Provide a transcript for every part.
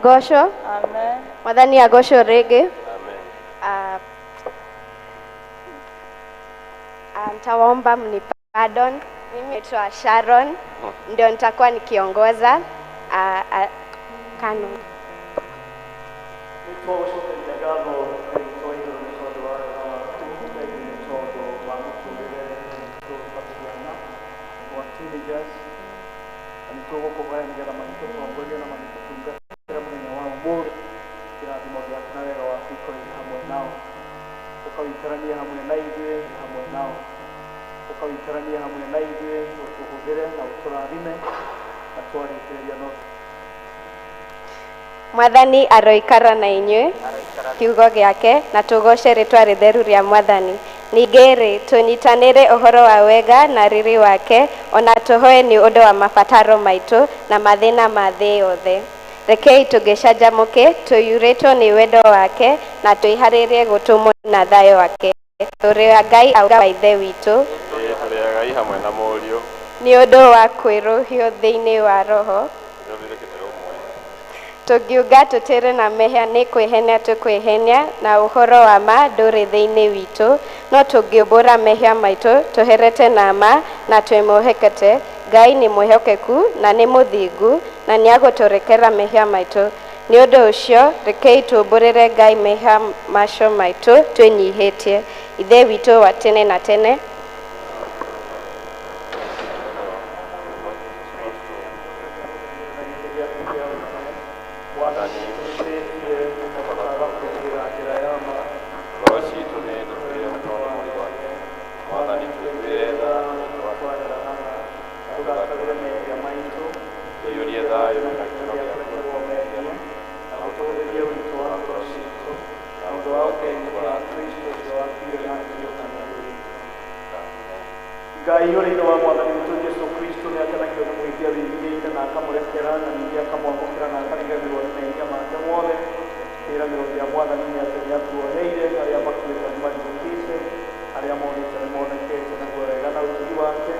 Agocwo. Amen. Mwathani agocwo rĩngĩ. Amen. Nitawaomba mnipardon. Mimi naitwa Sharon, ndio nitakuwa nikiongoza Canon. Nĩtwagũcokeria ngatho Ngai wa igũrũ nĩ tondũ wa wega waku, thengiũ nĩ tondũ wa mũtũrĩre witũ ta ciana wa teenagers, na nĩ tũgũkũhoya nĩgetha magĩtũtongoria na magĩtũtungatĩra mũthenya wa ũmũthĩ, kĩrathimo gĩaku na wega waku ikorwo irĩ hamwe nao, ũkawĩikarania hamwe na ithuĩ hamwe nao, ũkawĩikarania hamwe na ithuĩ, ũtũhũthĩre na ũtũrathime, na twarĩkĩrĩria no Mwathani aroikara na inyuĩ kiugo gĩake na tũgoce rĩtwa rĩtheru rĩa Mwathani. Ningĩ rĩ, tũnyitanĩre ũhoro wa wega na riri wake, ona tũhoe nĩ ũndũ wa mabataro maitũ na mathĩna ma thĩ yothe. Rekei tũgĩcanjamũke tũiyũrĩtwo nĩ wendo wake na twĩharĩrie gũtũmwo na thayũ wake. Tũrĩ a Ngai auga wa Ithe witũ Ĩĩ, tũrĩ agai hamwe na Mũriũ nĩ ũndũ wa kwĩrũhio thĩinĩ wa Roho. Nĩũthirĩkĩte ũmwe. Tũngiuga tũtirĩ na mehia nĩ kwĩhenia tũkwĩhenia na ũhoro wa ma ndũrĩ thĩinĩ witũ, no tũngiumbũra mehia maitũ tũherete na ma na twĩmwĩhokete, Ngai nĩ mwĩhokeku na nĩ mũthingu na nĩagũtũrekera mehia maitũ. Nĩ ũndũ ũcio rekei tumbũrĩre Ngai mehia macio maitũ twĩnyihĩtie. Ithe witũ wa tene na tene. Mwathani tũrĩtie na tũkaga kũingĩra njĩra ya ma. Ngoro citũ nĩ tũtũire tondũ mũri wake. Mwathani tũiguĩre tha, Tũgatũre mehia maitũ, tũiyũrie thayũ na gĩkeno gĩa gĩaku. kũrekerwo mehia, na ũtũhũthĩrie ũritũ wa ngoro citũ, na ũndũ wa ũkengi wa Kristo ũcio wakuire na akĩriũka nĩ ũndũ witũ. Ngai ũrĩ ithe wa Mwathani witũ Jesũ Kristo nĩ akenagio nĩ mwĩhia wĩrirĩte na akamũrekera na ningĩ akamwamũkĩra na akariganĩrwo nĩ mehia make mothe. Kĩĩranĩro kĩa Mwathani nĩ atĩ nĩ atuoheire, arĩa makuĩte nĩ mariũkĩte, arĩa monete nĩ monekete, naguo wega na ũtugi wake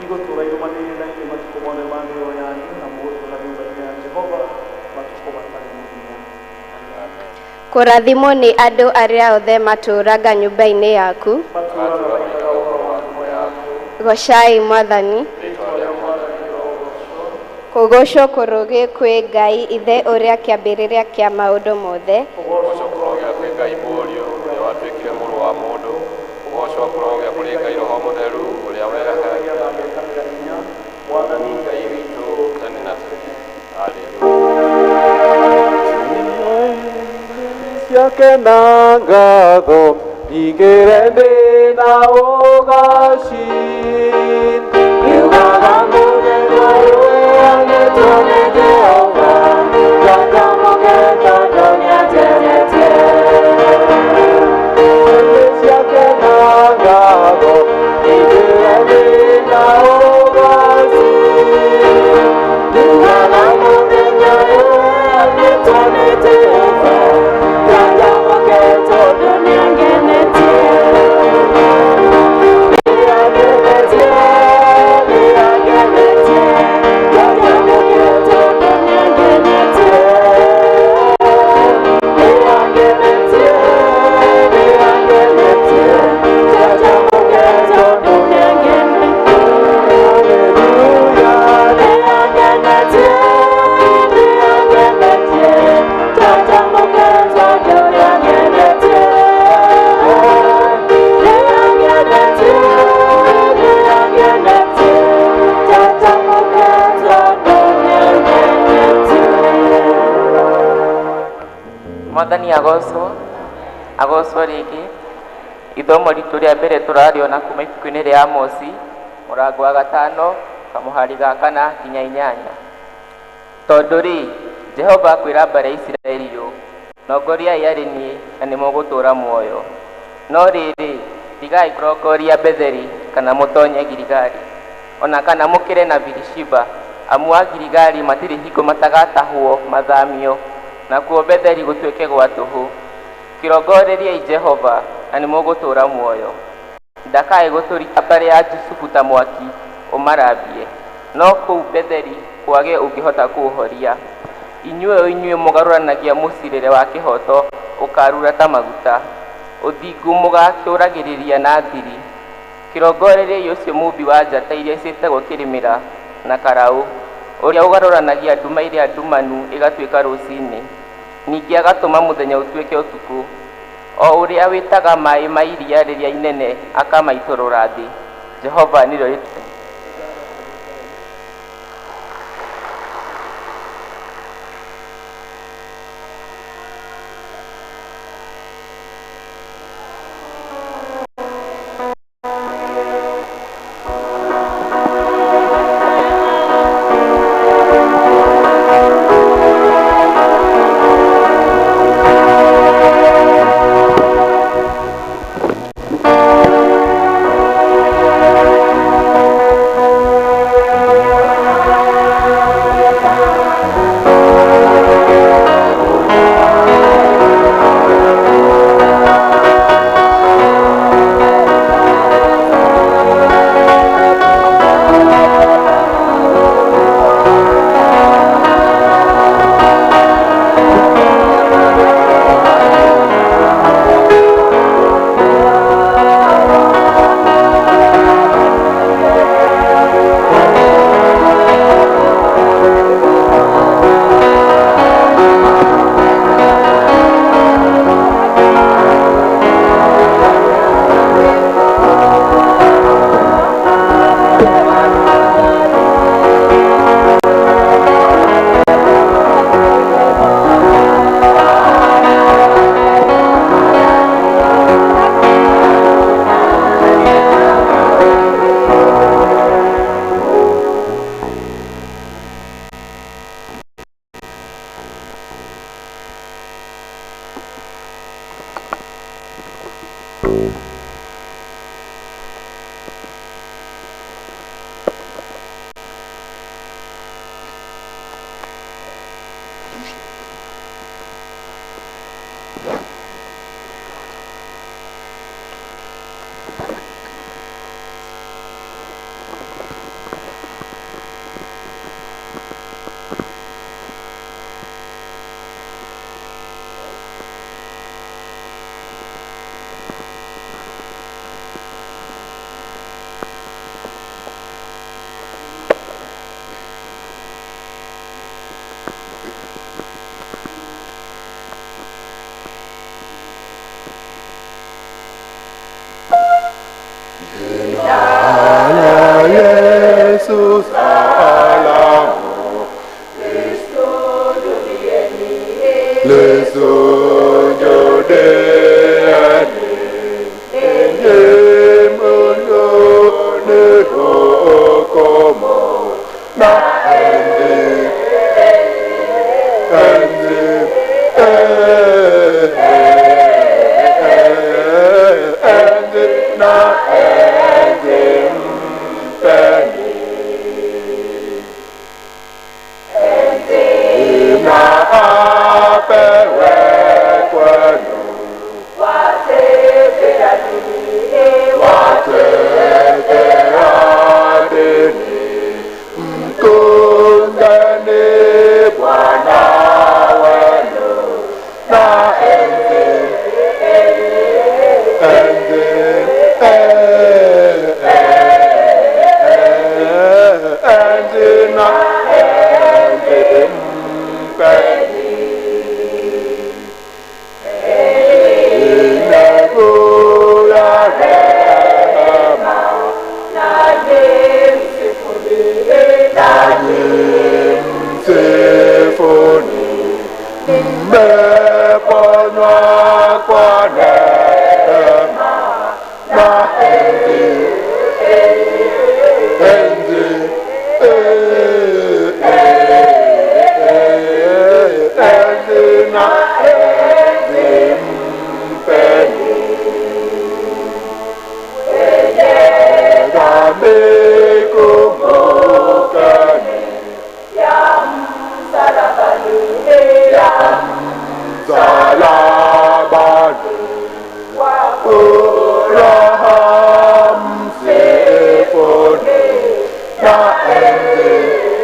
igũtũũra irũmanĩrĩire na inyuĩ matukũ mothe ma mĩoyo yanyu, na mũgũtũũra nyũmba-inĩ ya Jehova matukũ matarĩ mũthia. Kũrathimwo nĩ andũ arĩa othe matũũraga nyũmba-inĩ yaku. Matũũraga mainaga ũhoro wa ngumo yaku. Gocai Mwathani. Rĩĩtwa rĩa Mwathani rĩrogocwo. Kũgocwo kũrũgĩ kwĩ Ngai Ithe ũrĩa kĩambĩrĩria kĩa maũndũ mothe. Kũgocwo kũrogĩa kwĩ Ngai Mũriũ ũrĩa watuĩkire mũrũ wa mũndũ. Kũgocwo kũrogĩa kũrĩ Ngai Roho Mũtheru ũrĩa Ũrĩa na agekanĩra hinya. Mwathani Ngai witũ tene na tene. Haleluya. Ciake na ngatho ndigĩre ndĩ na ũgaci Ndiugaga mũthenya wĩranĩtwo nĩ Jehova njanjamũke tondũ nĩanjeretie. Hĩndĩ ciake na ngatho ndigĩre ndĩ na ũgaci Ndiugaga mũthenya wĩranĩtwo nĩ Jehova njanjamũke tondũ nĩangenetie. Nĩangenetie, nĩangenetie, njanjamũke tondũ nĩangenetie. Nĩangenetie, nĩangenetie, njanjamũke tondũ nĩangenetie. Hallelujah. Nĩangenetie, nĩangenetie, njanjamũke tondũ nĩangenetie. Nĩangenetie, nĩangenetie, njanjamũke tondũ nĩangenetie. Mwathani agocwo, agocwo rĩngĩ. Ithomo ritũ rĩa mbere tũrarĩona kuma ibuku-inĩ rĩa Amosi mũrango wa 5 kamũhari ga 4 nginya 8. Tondũ rĩ, Jehova akwĩra mbarĩ ya Isiraeli ũũ, nongoriai arĩ niĩ na nĩmũgũtũũra muoyo. No rĩrĩ, tigai kũrongoria Betheli kana mũtonye Giligali, ona kana mũkĩre na Birishiba, amu a Giligali matirĩ hingo matagatahwo mathamio, nakuo Betheli gũtuĩke gwa tũhũ. Kĩrongoreriai Jehova na nĩmũgũtũũra muoyo. Ndakae gũtũrika mbarĩ ya Jusufu ta mwaki ũmarambie, no kũu Betheli kwage ũngĩhota kũũhoria. Inyuĩ o inyuĩ mũgarũranagia mũcirĩre wa kĩhooto ũkarura ta maguta, ũthingu mũgakĩũragĩrĩria na thiri. Kĩrongorereiai ũcio mũũmbi wa njata iria ciĩtagwo Kĩrĩmĩra na Karaũ, ũrĩa ũgarũranagia nduma ĩrĩa ndumanu ĩgatuĩka rũcinĩ, ningĩ agatũma mũthenya ũtuĩke ũtukũ, o ũrĩa wĩtaga maĩ ma iria rĩrĩa inene akamaitũrũra thĩ. Jehova nĩrĩo rĩĩtwa. Yesus alamu Abraham sefone na ende.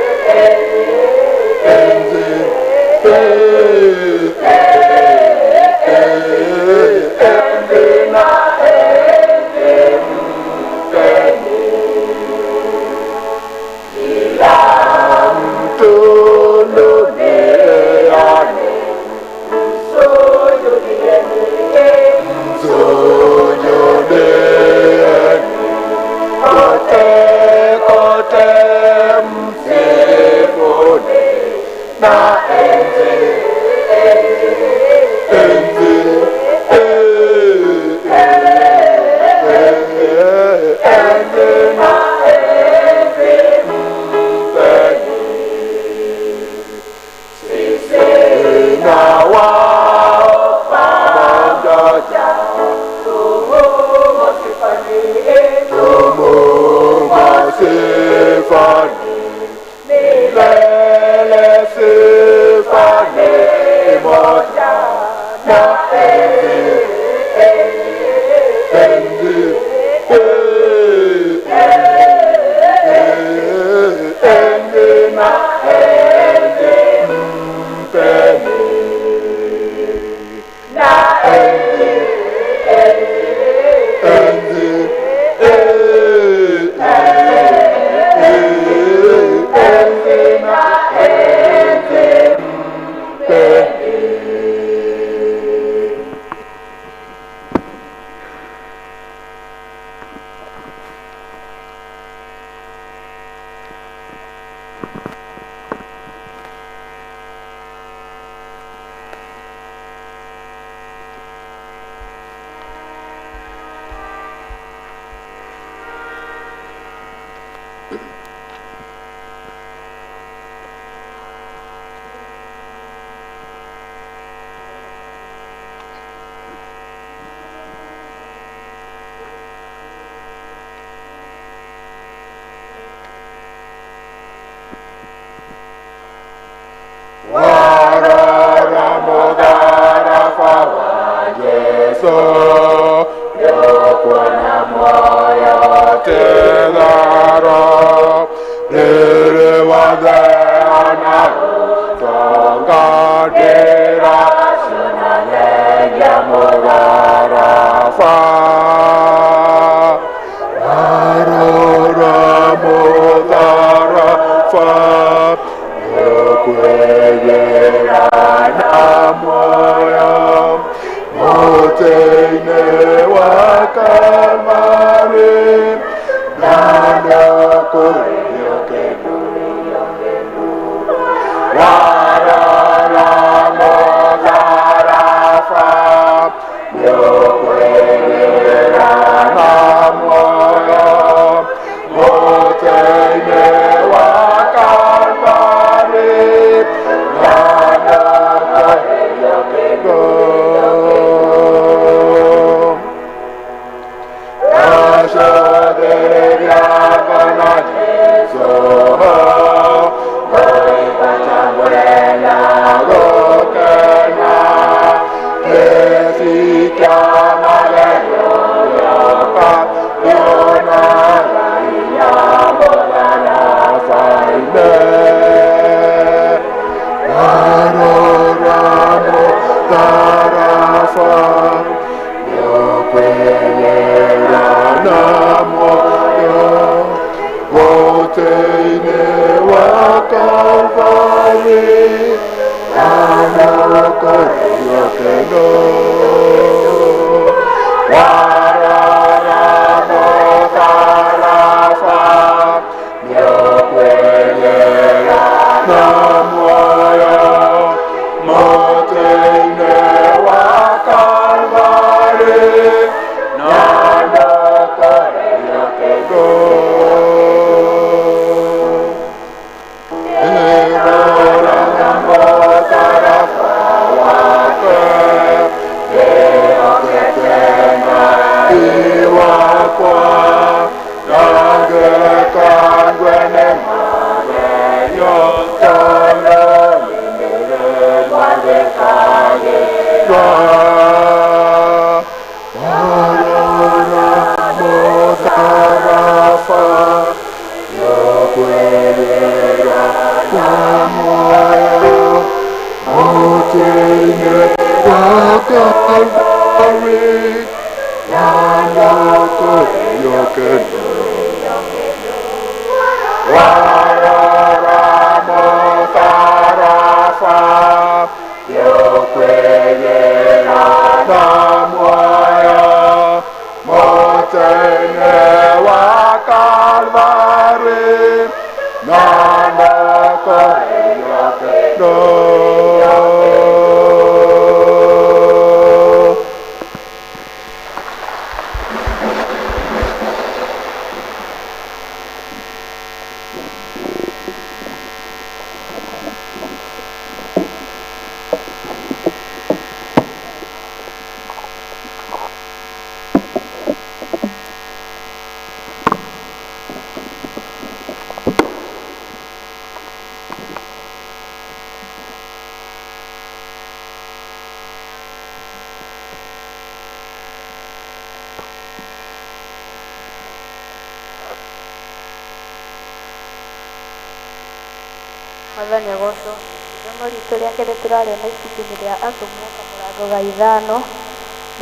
Mwathani agocwo. Ithomo ritũ rĩa kerĩ tũrarĩona ibuku-inĩ rĩa Atũmwo kamũrango ga 5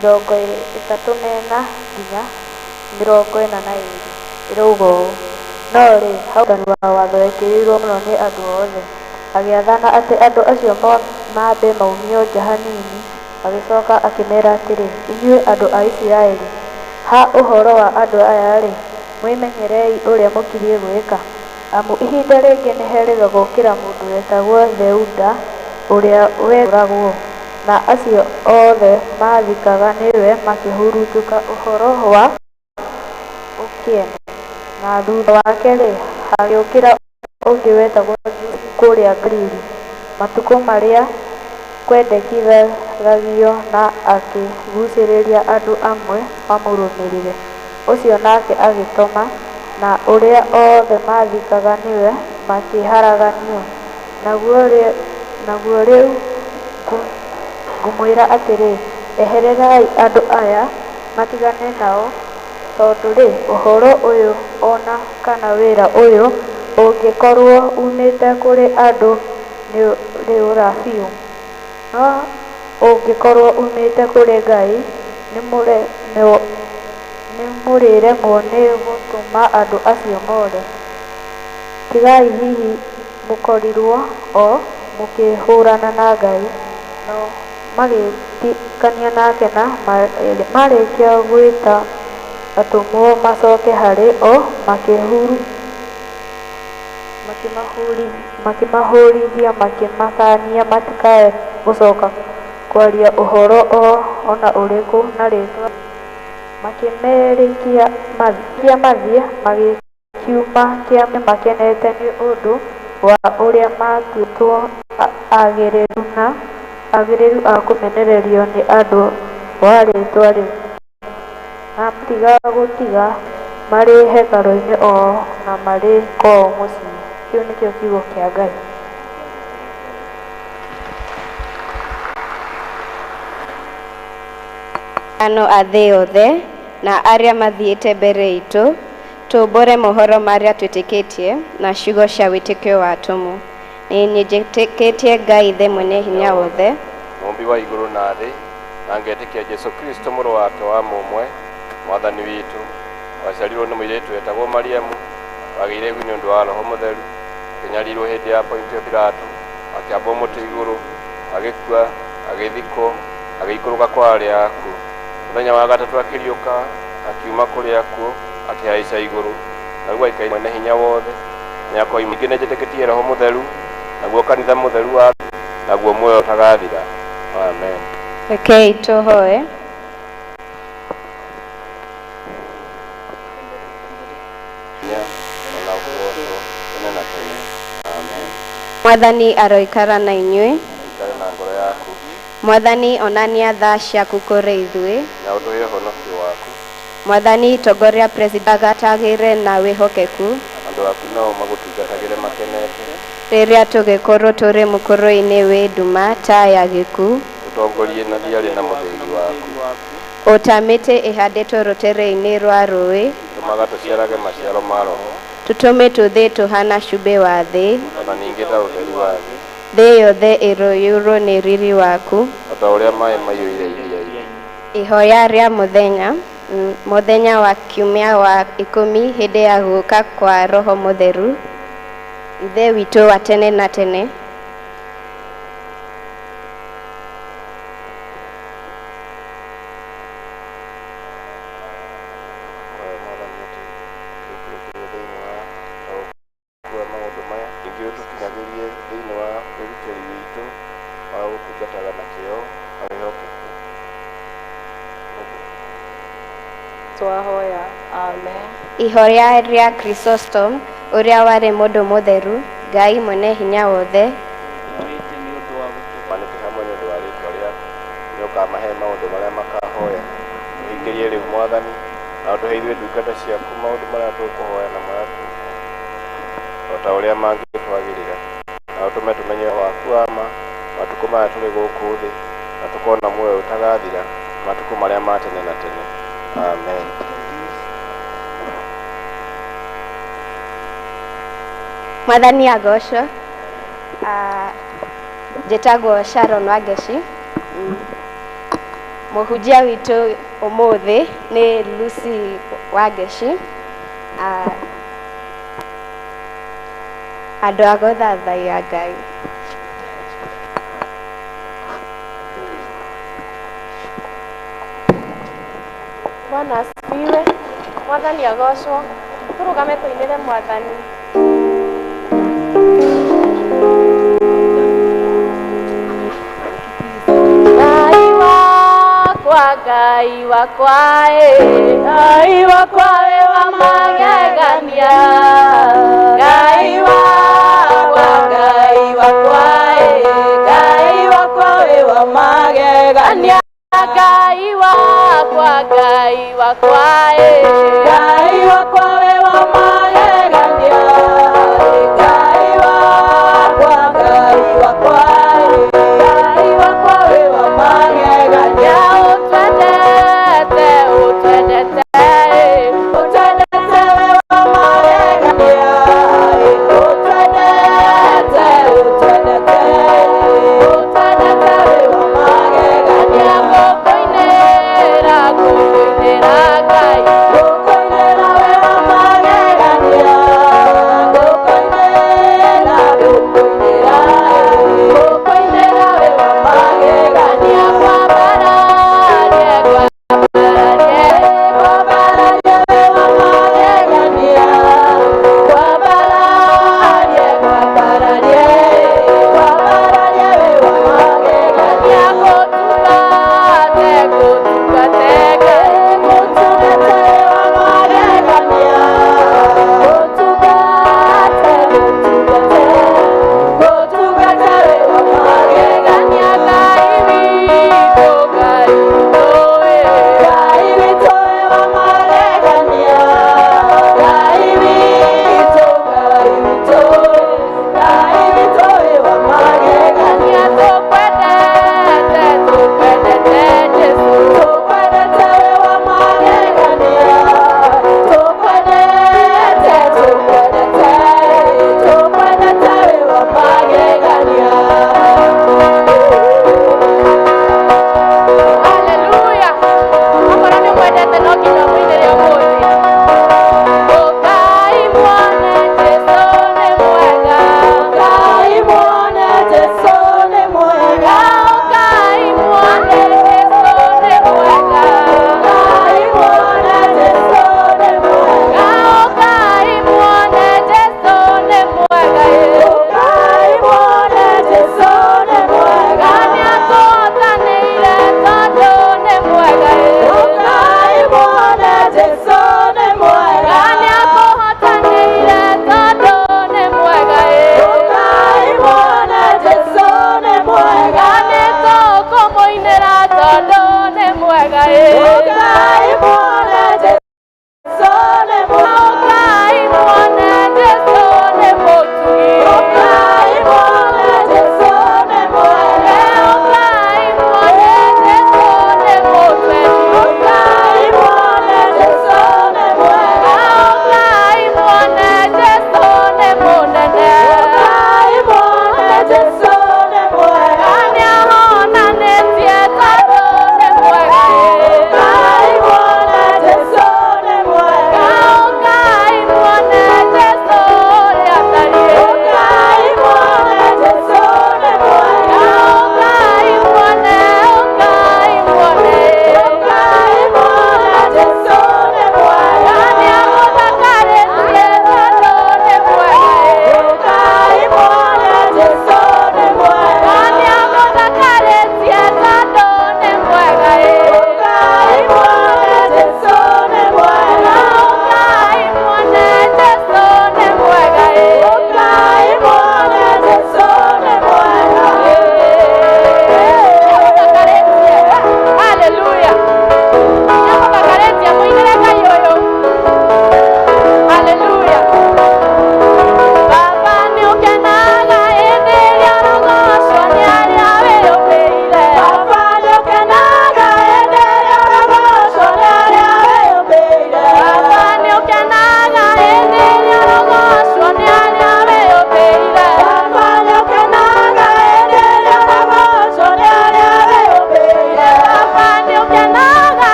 34 nginya 42. Ĩrauga ũũ: No rĩ, hau ũrutani wa watho wekĩrĩirwo mũno nĩ andũ othe, agĩathana atĩ andũ acio mambe maumio nja hanini, agĩcoka akĩmera atĩrĩ, inyuĩ andũ a Isiraeli, ha ũhoro wa andũ aya-rĩ, mwĩmenyerei ũrĩa mũkiriĩ gwĩka. Amu ihinda rĩngĩ nĩherĩga gũũkĩra mũndũ wetagwo Theuda, ũrĩa wekũũragwo, na acio othe maathĩkaga nĩwe makĩhurunjũka ũhoro wa ũkĩene. Na thutha wake-rĩ, hagĩũkĩra ũngĩ wetagwo Judasi kũrĩa Galili, matukũ marĩa kwendekithagio, na akĩgucĩrĩria andũ amwe mamũrũmĩrĩre. Ũcio nake agĩtoma, na ũrĩa othe maathĩkaga nĩwe makĩharaganio. Naguo rĩu ngũmwĩra atĩrĩ, ehererai andũ aya matigane nao, tondũ-rĩ, ũhoro ũyũ o na kana wĩra ũyũ ũngĩkorwo uumĩte kũrĩ andũ nĩũrĩũra biũ, no ũngĩkorwo uumĩte kũrĩ Ngai, nĩmũrĩremwo nĩ gũtũma andũ acio more. Tigai hihi mũkorirwo o mũkĩhũrana na Ngai. Nao magĩĩtĩkania nake, na marĩkia gwĩta atũmwo macoke harĩ o, makĩmahũũrithia makĩmakaania matikae gũcoka kwaria ũhoro o na ũrĩkũ na rĩĩtwa. Makĩmarekia mathiĩ, magĩkiuma kĩama makenete nĩ ũndũ wa ũrĩa maatuĩtwo agĩrĩru a kũmenererio nĩ ũndũ wa rĩĩtwa rĩu. Na matiigana gũtiga marĩ hekarũ-inĩ o na marĩ kwao mũciĩ. Kĩu nĩkĩo kiugo kĩa Ngai. Ano a thĩ yothe na arĩa mathiĩte mbere itũ, tũmbũre mohoro marĩa twĩtĩkĩtie na ciugo cia wĩtĩkio wa atũmwo. Nĩ njĩtĩkĩtie Ngai Ithe mwene hinya wothe, Mũũmbi wa igũrũ na thĩ, na ngetĩkia Jesũ Kristo mũrũ wake wa mũmwe, Mwathani witũ, waciarirwo nĩ mũirĩtu wetagwo Mariamu, wagĩire ihu nĩ ũndũ wa Roho Mũtheru, akĩnyarirwo hĩndĩ ya Pontio Pilato, akĩambwo mũtĩ igũrũ, agĩkua, agĩthikwo, agĩikũrũka kwa arĩa akuũ. Mũthenya wa gatatũ akĩriũka, akiuma kũrĩa akuũ, akĩhaica igũrũ, na rĩu aikaire mwene hinya wothe. Nĩakoima. Ningĩ nĩnjĩtĩkĩtie Roho Mũtheru, naguo kanitha mũtheru wa naguo muoyo ũtagathira. Amen. Rekei tũhoe. Hinya ona ũgocwo tene na tene. Amen. Mwathani aroikara na inyuĩ. Ikare na ngoro yaku. Mwathani onania tha ciaku kũrĩ ithuĩ. Na ũtũhe ũhonokio waku. Mwathani tongoria president agatagĩre na wĩhokeku. Andũ aku nao magũtungatagĩre makenete. Rĩrĩa tũgĩkorwo tũrĩ mũkũrũ-inĩ wĩ nduma ta ya gĩkuũ, Ũtongorie na thiarĩ na mũthĩgi waku. o ta mĩtĩ ĩhandĩtwo rũtere-inĩ rwa rũĩ, Tũmaga tũciarage maciaro ma Roho, tũtũme tũthĩ tũhana cumbĩ wa thĩ, ona ningĩ ta ũtheri wa thĩ, thĩ yothe ĩroiyũrwo nĩ riri waku. o ta ũrĩa maĩ maiyũire iria-inĩ. Ihoya rĩa mũthenya, mũthenya wa kiumia wa 10 hĩndĩ ya gũũka kwa Roho Mũtheru, Ithe witũ wa tene na tene. Oya Mwathani atĩ tũikũrũkĩrie thĩinĩ wa taũku wa maũndũ maya, ningĩ ũtũkinyagĩrie thĩinĩ wa wĩrutĩri witũ wa gũtungataga na kĩyo na wĩhokeku. Twahoya. Amen. Ihoya rĩa Chrysostom ũrĩa warĩ mũndũ mũtheru, Ngai mwene hinya wothe, Manĩte hamwe nĩ ũndũ wa rĩĩtwa rĩaku, nĩ ũkamahe maũndũ marĩa makahoya. Ũhingĩrie rĩu Mwathani, na ũtũhe ithuĩ ndungata ciaku maũndũ marĩa tũkũhoya na marĩa o ta ũrĩa mangĩtwagĩrĩra, na ũtũme tũmenye waku wa ma matukũ maya tũrĩ gũkũ thĩ, na tũkona muoyo ũtagathira matukũ marĩa ma tene na tene. Amen. Mwathani agocwo. Njĩtagwo Sharon Wangeci. Mũhunjia witũ ũmũthĩ nĩ Lucy Wangeci. Andũ a gũthathaiya Ngai. Bwana asifiwe. Mwathani agocwo. Tũrũgame tũinĩre Mwathani. Ngai wakwa, Ngai wakwa, ĩ, Ngai wakwa wĩ wa magegania. Ngai wakwa, Ngai wakwa, ĩ, Ngai wakwa wĩ wa magegania. Ngai wakwa, Ngai wakwa, ĩ, Ngai wakwa wĩ wa magegania. Ngai wakwa, Ngai wakwa, ĩ, Ngai wakwa wĩ wa magegania. Ũtwendete, ũtwendete, ĩ, ũtwendete wĩ wa magegania. Ũtwendete, ũtwendete, ũtwendete wĩ wa magegania. Ngũkũinĩra, ngũkũinĩra Ngai.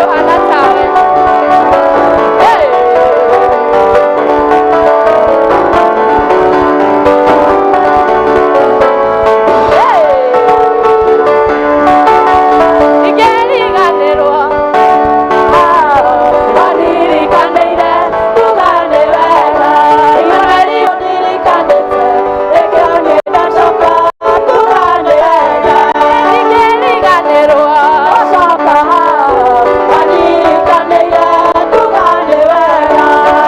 ũhana tawe. Hey! Hey! Ingĩriganĩrwo wanirikanĩire tugane wega Immanueli ũndirikanĩte rĩngĩ niĩ ndacoka tugane wega ingĩriganĩrwo ũcoka wanirikanĩire tugane wega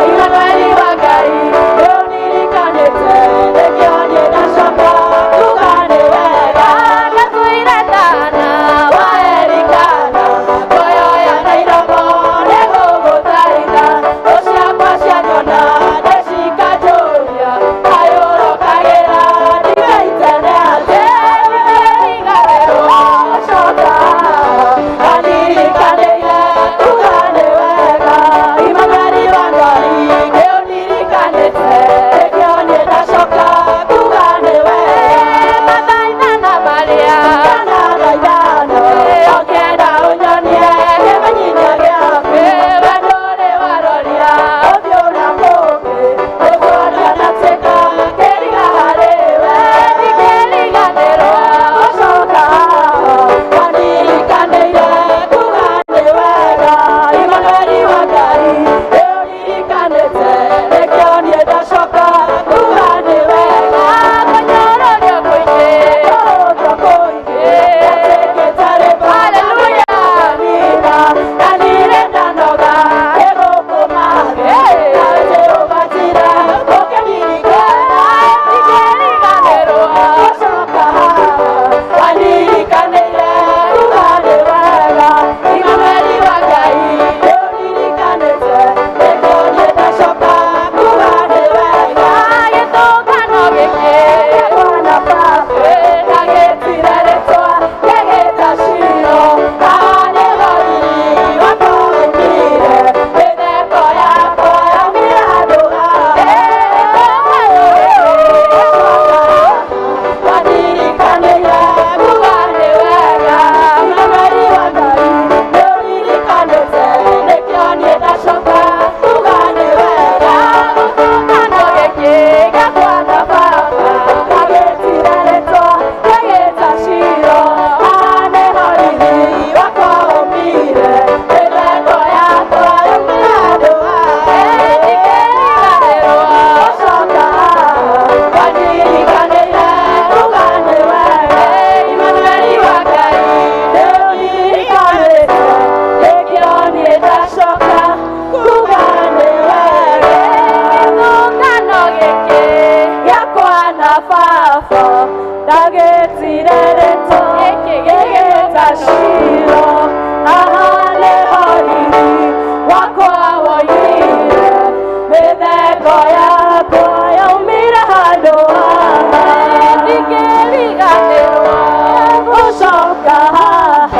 Immanueli wa Ngai nĩũndirikanĩte rĩngĩ niĩ ndacoka tugane wega ngatũire tana wa Elikana ngoyoya na iromo nĩgũgũthaitha thũ ciakwa cianyona nĩcikanjũria kayũrokagĩra ndigaitene atĩ nĩngĩriganĩrwo coka wanirikanĩire tugane wega Immanueli wa Ngai nĩũndirikanĩte nĩkĩo niĩ ndacoka tugane wega mathaithana marĩa kana thaithano ũngĩenda ũnyonie kĩmenyithia gĩaku we ndũrĩ waroria ũthiũ ũrĩa kũngĩ nĩguo ndatuĩka kĩriga harĩ we ndingĩriganĩrwo gũcoka wanirikanĩire tugane wega Immanueli wa Ngai nĩũririkanĩte nĩkĩo niĩ ndacoka tugane wega kũnyũrũrio kũingĩ kũhũthio kũingĩ ndatuĩkĩte rĩmwe Haleluya na ndirĩ ndanoga nĩgũkũmatha nawe Jehova njira ũkĩndirikana ndingĩriganĩrwo gũcoka wanirikanĩire tugane wega Immanueli wa Ngai nĩũndirikanĩte nĩkĩo niĩ ndacoka tugane wega gĩtũngano gĩkĩ gĩkwana baba na gĩtire rĩtwa gĩgĩta Shilo haha nĩho riri wakwa waumire mĩtheko yakwa yaumire handũ haha wanirikanĩire tugane wega Immanueli wa Ngai nĩũririkanĩte nĩkĩo niĩ ndacoka tugane wega gĩtũngano gĩkĩ gĩakwa na baba na gĩtire rĩtwa gĩgĩta Shilo haha nĩho riri wakwa waumire mĩtheko yakwa yaumire handũ haha ndingĩriganĩrwo gũcoka wanirikanĩire tugane wega Immanueli wa Ngai nĩũririkanĩte nĩkĩo niĩ ndacoka tugane wega gĩtũngano gĩkĩ gĩakwa na baba ndagĩtire rĩtwa gĩgĩta Shilo haha nĩho riri wakwa woimire mĩtheko yakwa yaumire handũ haha ndingĩriganĩrwo gũcoka haha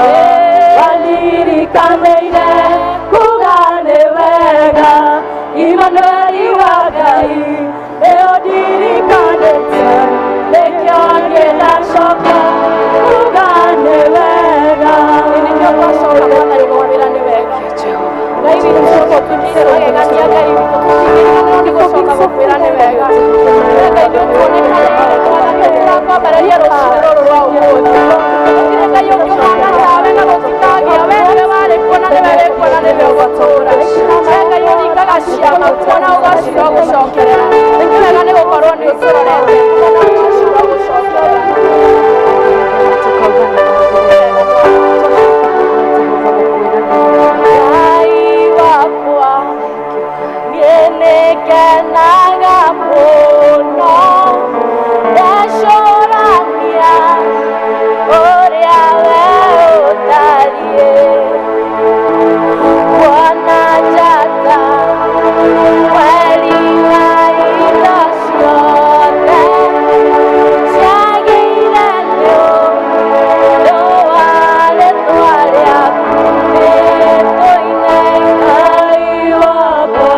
wanirikanĩire kuga nĩ wega Immanueli wa Ngai nĩũndirikanĩte nĩkĩo niĩ ndacoka kuga nĩ wega nĩkĩo twacoka Mwathani gũkwĩra nĩ wega Ngai witũ tũtũkĩire magegania Ngai witũ tũtingĩriganĩrwo nĩ gũcoka gũkwĩra nĩ wega We Ngai nĩũtuonekanĩire Mwathani tũrakwambararia rũcinĩ rũrũ rwa ũmũthĩ gũtirĩ Ngai ũngĩ ũhana tawe na gũtikagĩa we nĩwe warĩ kuo na nĩwe wĩ kuo na nĩwe ũgũtũũra We Ngai ũringaga ciama kuo na ũgacira ũgũcokerera nĩ wega nĩ gũkorwo nĩ ũtũrorete kuo na ũgacira ũgũcokerera Ngai wakwa niĩ nĩngenaga mũno ndecũrania ũrĩa we ũtariĩ kuona njata mweri na indo ciothe ciagĩire nĩ ũndũ wa rĩtwa rĩaku nĩtũine Ngai wakwa.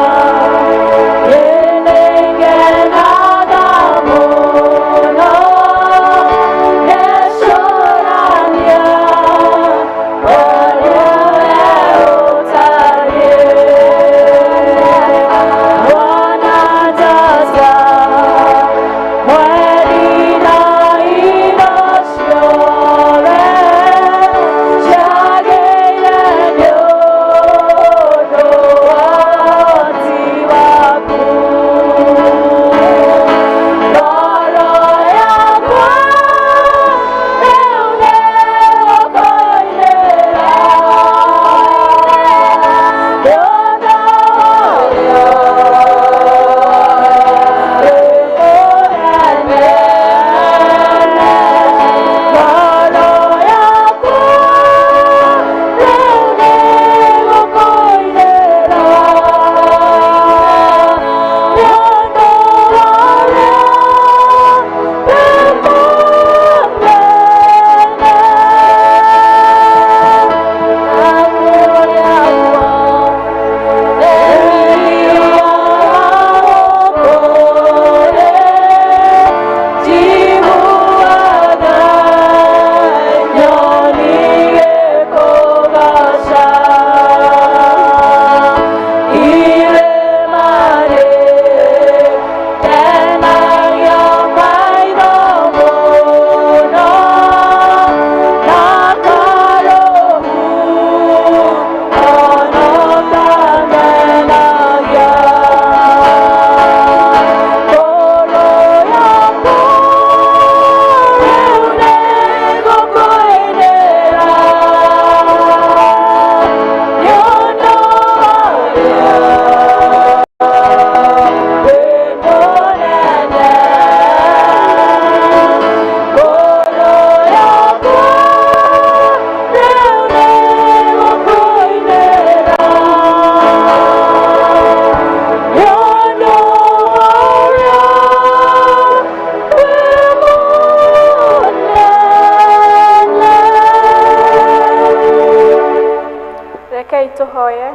Rekei tũhoye.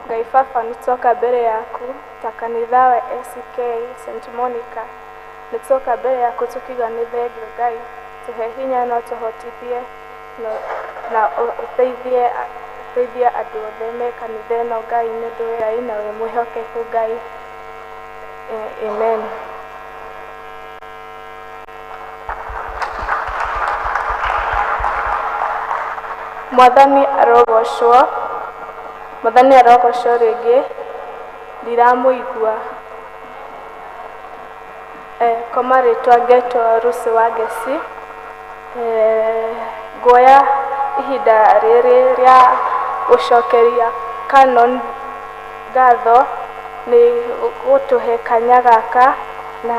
Ngai Baba, nĩ twoka mbere yaku ta kanitha wa ACK St Monica. Nĩ twoka mbere yaku tũkiuga nĩ thengio Ngai, tũhe hinya no tũhotithie na ũteithie ũteithie andũ othe me kanitha ĩno Ngai, nĩ ũndũ wĩ Ngai na wĩ mwĩhokeku Ngai. Amen. Mwathani arogocwo. Mwathani arogocwo rĩngĩ. Ndiramũigua. Kwa marĩtwa ngetwo Lucy Wangeci. Nguoya ihinda rĩrĩ rĩa gũcokeria Canon ngatho nĩ gũtũhe kanya gaka, na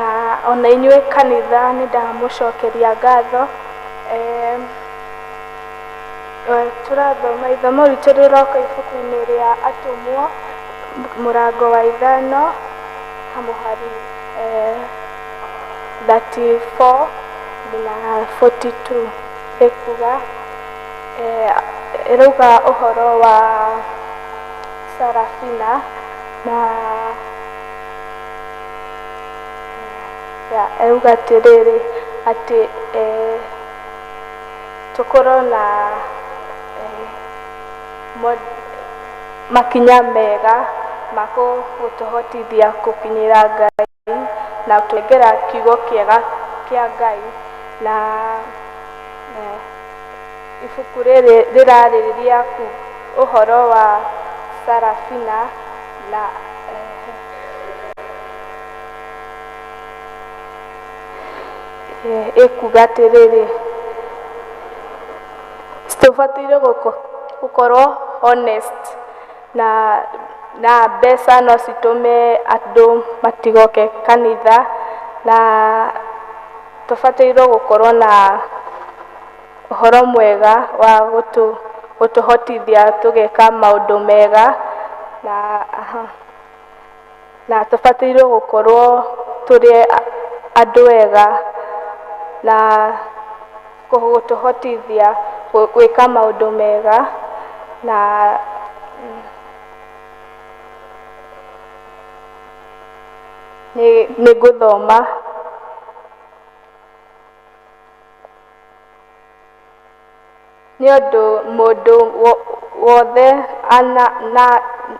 ona inyuĩ kanitha nĩ ndamũcokeria ngatho. Tũrathoma ithomo ritũ rĩroka ibuku-inĩ rĩa Atũmwo mũrango wa 5 kamũhari 34 nginya 42. Ĩkuga ĩrauga ũhoro wa Sarafina na ĩrauga atĩrĩrĩ, atĩ tũkorwo na makinya mega ma gũtũhotithia gũkinyĩra Ngai na gũtũnengera kiugo kĩega kĩa Ngai. Na ibuku rĩrĩ rĩrarĩrĩria ũhoro wa Sarafina na ĩkuga atĩrĩrĩ, tũbataire gũkorwo honest na mbeca no citũme andũ matigoke kanitha, na tũbatairwo gũkorwo na ũhoro mwega wa gũtũhotithia tũgeka maũndũ mega, na tũbatairwo gũkorwo tũrĩ andũ ega na gũtũhotithia gwĩka maũndũ mega, na nĩ ngũthoma. Nĩ ũndũ mũndũ wothe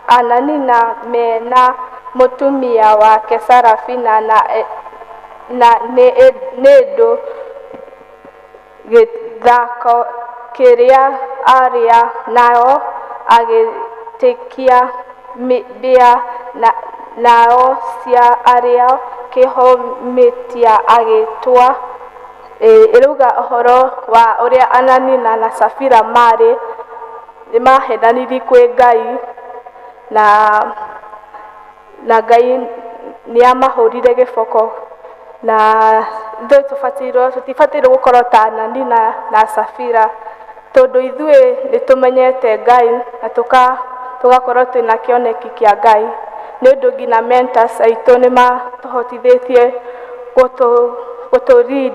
Ananina mena mũtumia wake Sarafina na nĩ ũndũ gĩthaka kĩrĩa arĩa nao agĩtĩkia mbĩa nao cia arĩa kĩhomĩtia agĩtwa. Ĩrauga ũhoro wa ũrĩa Ananina na Safira marĩ nĩ mahenanirie kwĩ Ngai, na Ngai nĩ amahũrire gĩboko, na ithuĩ tũtibatairwo gũkorwo ta Ananina na Safira, tondũ ithuĩ nĩ tũmenyete Ngai na tũgakorwo twĩna kĩoneki kĩa Ngai. Nĩ ũndũ nginya mentors aitũ nĩ matũhotithĩtie gũtũ lead,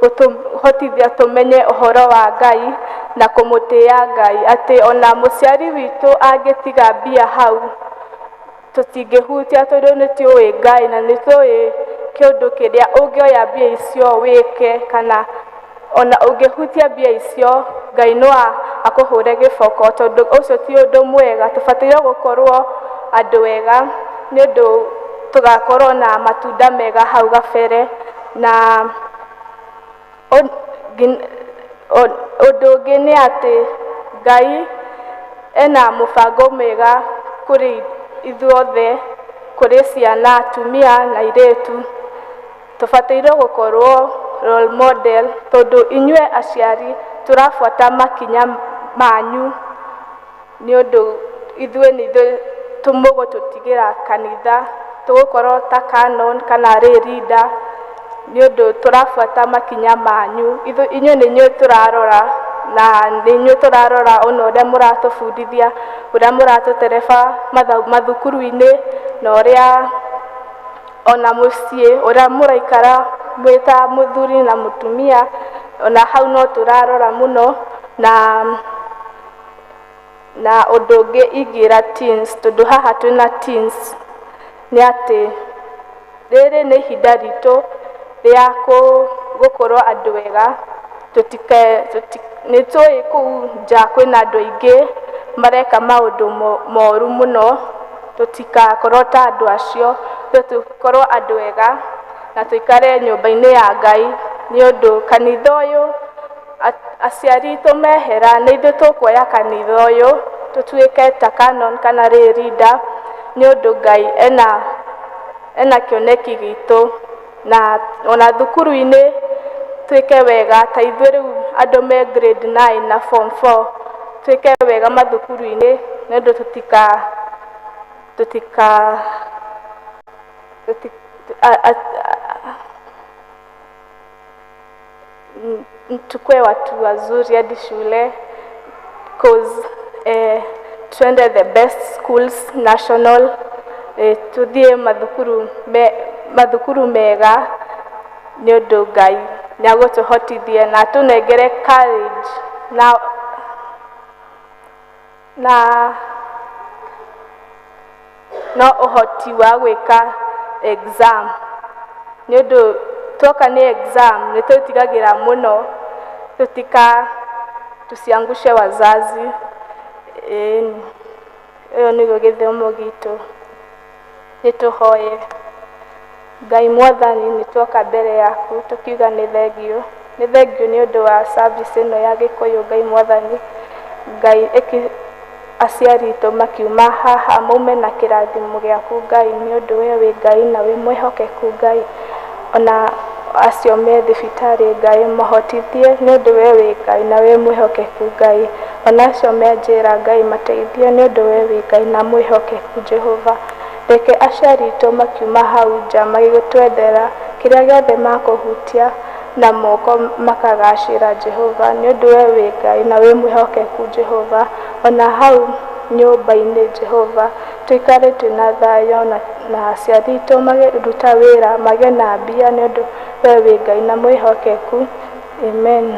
gũtũhotithia tũmenye ũhoro wa Ngai na kũmũtĩĩa Ngai, atĩ ona mũciari witũ angĩtiga mbia hau tũtingĩhutia, tondũ nĩ tũĩ Ngai na nĩ tũĩ kĩũndũ kĩrĩa ũngĩoya mbia icio wĩke, kana ona ũngĩhutia mbia icio Ngai no akũhũre gĩboko, tondũ ũcio ti ũndũ mwega. Tũbataire gũkorwo andũ ega nĩ ũndũ tũgakorwo na matunda mega hau gabere. Na ũndũ ũngĩ nĩ atĩ Ngai ena mũbango mwega kũrĩ ithuothe, kũrĩ ciana, atumia na airĩtu. Tũbataire gũkorwo role model, tondũ inyuĩ aciari tũrabuata makinya manyu, nĩ ũndũ ithuĩ nĩ ithuĩ mũgũtũtigĩra kanitha, tũgũkorwo ta canon kana lay leader, nĩ ũndũ tũrabuata makinya manyu. Inyuĩ nĩ inyuĩ tũrarora, na nĩ inyuĩ tũrarora ona ũrĩa mũratũbundithia, ũrĩa mũratũtereba mathukuru-inĩ, na ũrĩa ona mũciĩ ũrĩa mũraikara mwĩ ta mũthuri na mũtumia, ona hau no tũrarora mũno. Na Na ũndũ ũngĩ ingĩra teens, tondũ haha twĩna teens, nĩ atĩ rĩrĩ nĩ ihinda ritũ rĩa gũkorwo andũ ega. Nĩ tũĩ kũu nja kwĩna andũ aingĩ mareka maũndũ moru mũno, tũtikakorwo ta andũ acio, tũkorwo andũ ega na tũikare nyũmba-inĩ ya Ngai, nĩ ũndũ kanitha ũyũ aciari aitũ mehera nĩ ithuĩ tũkuoya kanitha ũyũ tũtuĩke ta canon kana lay leader, nĩ ũndũ Ngai ena kĩoneki gitũ. Na ona thukuru-inĩ twĩke wega, ta ithuĩ rĩu andũ me grade 9 na form 4, twĩke wega mathukuru-inĩ, nĩ ũndũ tũtika tukue watu wazuri hadi shule, cause tuende the best schools national, tuthie mathukuru mega, nĩ ũndũ Ngai nĩ agũtũhotithia na atũnengere courage na no ũhoti wa gwĩka exam, nĩ ũndũ tuoka nĩ exam nĩ twĩtigagĩra mũno tũtika tusiangushe wazazi. Ĩyo nĩguo gĩthomo gitũ. Nĩ tũhoye. Ngai mwathani, nĩ tuoka mbere yaku tũkiuga nĩ thengiũ, nĩ thengiũ nĩ ũndũ wa service ĩno ya Gĩkũyũ. Ngai mwathani, Ngai ĩki aciari aitũ makiuma haha maume na kĩrathimo gĩaku Ngai, nĩ ũndũ we wĩ Ngai na wĩ mwĩhokeku Ngai. Ona acio me thibitarĩ Ngai mahotithie, nĩ ũndũ we wĩ Ngai na wĩ mwĩhokeku Ngai. Ona acio me njĩra Ngai mateithie, nĩ ũndũ we wĩ Ngai na mwĩhokeku Jehova. Reke aciari aitũ makiuma hau nja magĩgũtwendera kĩrĩa gĩothe makũhutia na moko makagacĩra Jehova, nĩ ũndũ we wĩ Ngai na wĩ mwĩhokeku Jehova. Ona hau nyũmba-inĩ Jehova tũikare twĩna thayũ, na aciari aitũ makĩruta wĩra magĩe na mbia, nĩ ũndũ we wĩ Ngai na mwĩhokeku. Amen.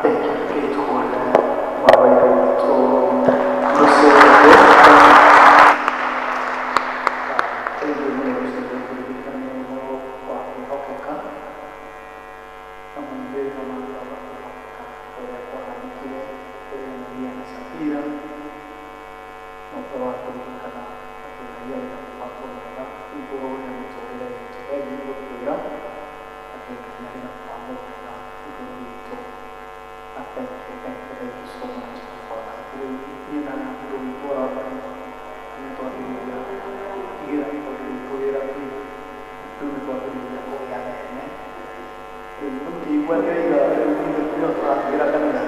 Thank you. Kĩtũhũrĩre mawĩra witũ Lucy Ndungu. Thank you mũno Lucy Ndungu kũririkania ũhoro wa kwĩhokeka na maumĩrĩro ma kwaga kwĩhokeka, ũrĩa kwahanĩkire kũrĩ Anania na Safira, na ũhoro wa kũririkana atĩ Ngai arĩ na mũbango mwega igũrũ rĩa mĩtũrĩre itũ. Thengiũ nĩ gũkwĩra atĩ Ngai arĩ na mũbango mwega igũrũ ritũ. Thank you, thank you, thank you so much for that. Rĩu niĩ na mũndũ witũ ũrabara nĩ twambĩrĩria tigĩra nĩ tondũ rĩu wĩra biũ, rĩu nĩ twambĩrĩria kũgĩa mene. Rĩu ndũngĩigua ndĩroiga rĩu ithuĩ nĩo tũratigĩra kanitha.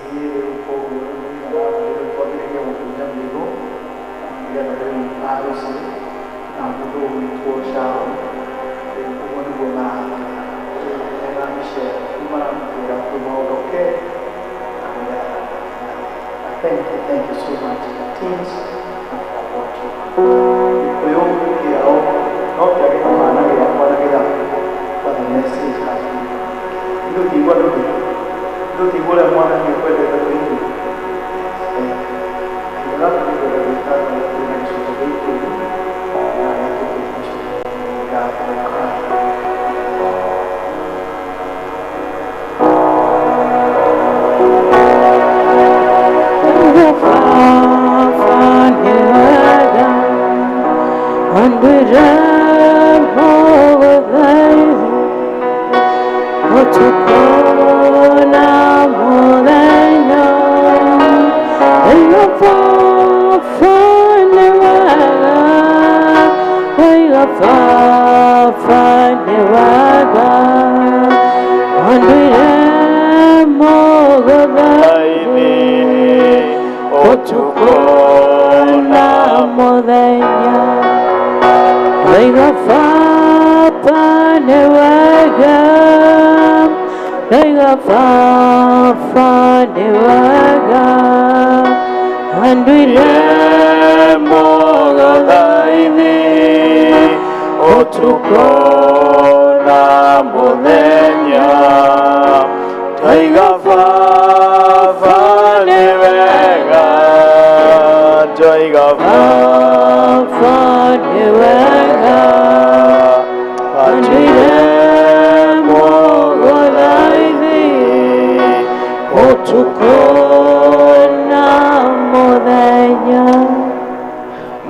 Ĩĩ rĩu koguo rĩu rĩu twambĩrĩria gũkunya mĩrigo nĩgetha rĩu aruci na mũndũ ũgwĩtwo Sharon, rĩu ũguo nĩguo maratwĩra. Rĩu mena Michelle rĩu maramũtwĩra rĩu maondoke na nĩgetha. Thank you, thank you so much, the teams, and for what you have done. Gĩkũyũ kĩao no kĩage kũhana gĩakwa na gĩaku, but the message has been communicated. Ndũtigua ndũthi, ndũtigua ũrĩa mwathani ekwendete kwĩ ithuĩ. Thank you. Kahinda gaka nĩngwenda gwĩta andũ arĩa twĩna gĩcunjĩ gĩa ikũmi na arĩa tũkwĩna gĩcunjĩ ngatho Ngai. Anduire mũgathaithi ũtukũ na mũthenya Ndaiga baba nĩ wega Ndaiga baba nĩ wega Anduire mũgathaithi ũtukũ na mũthenya.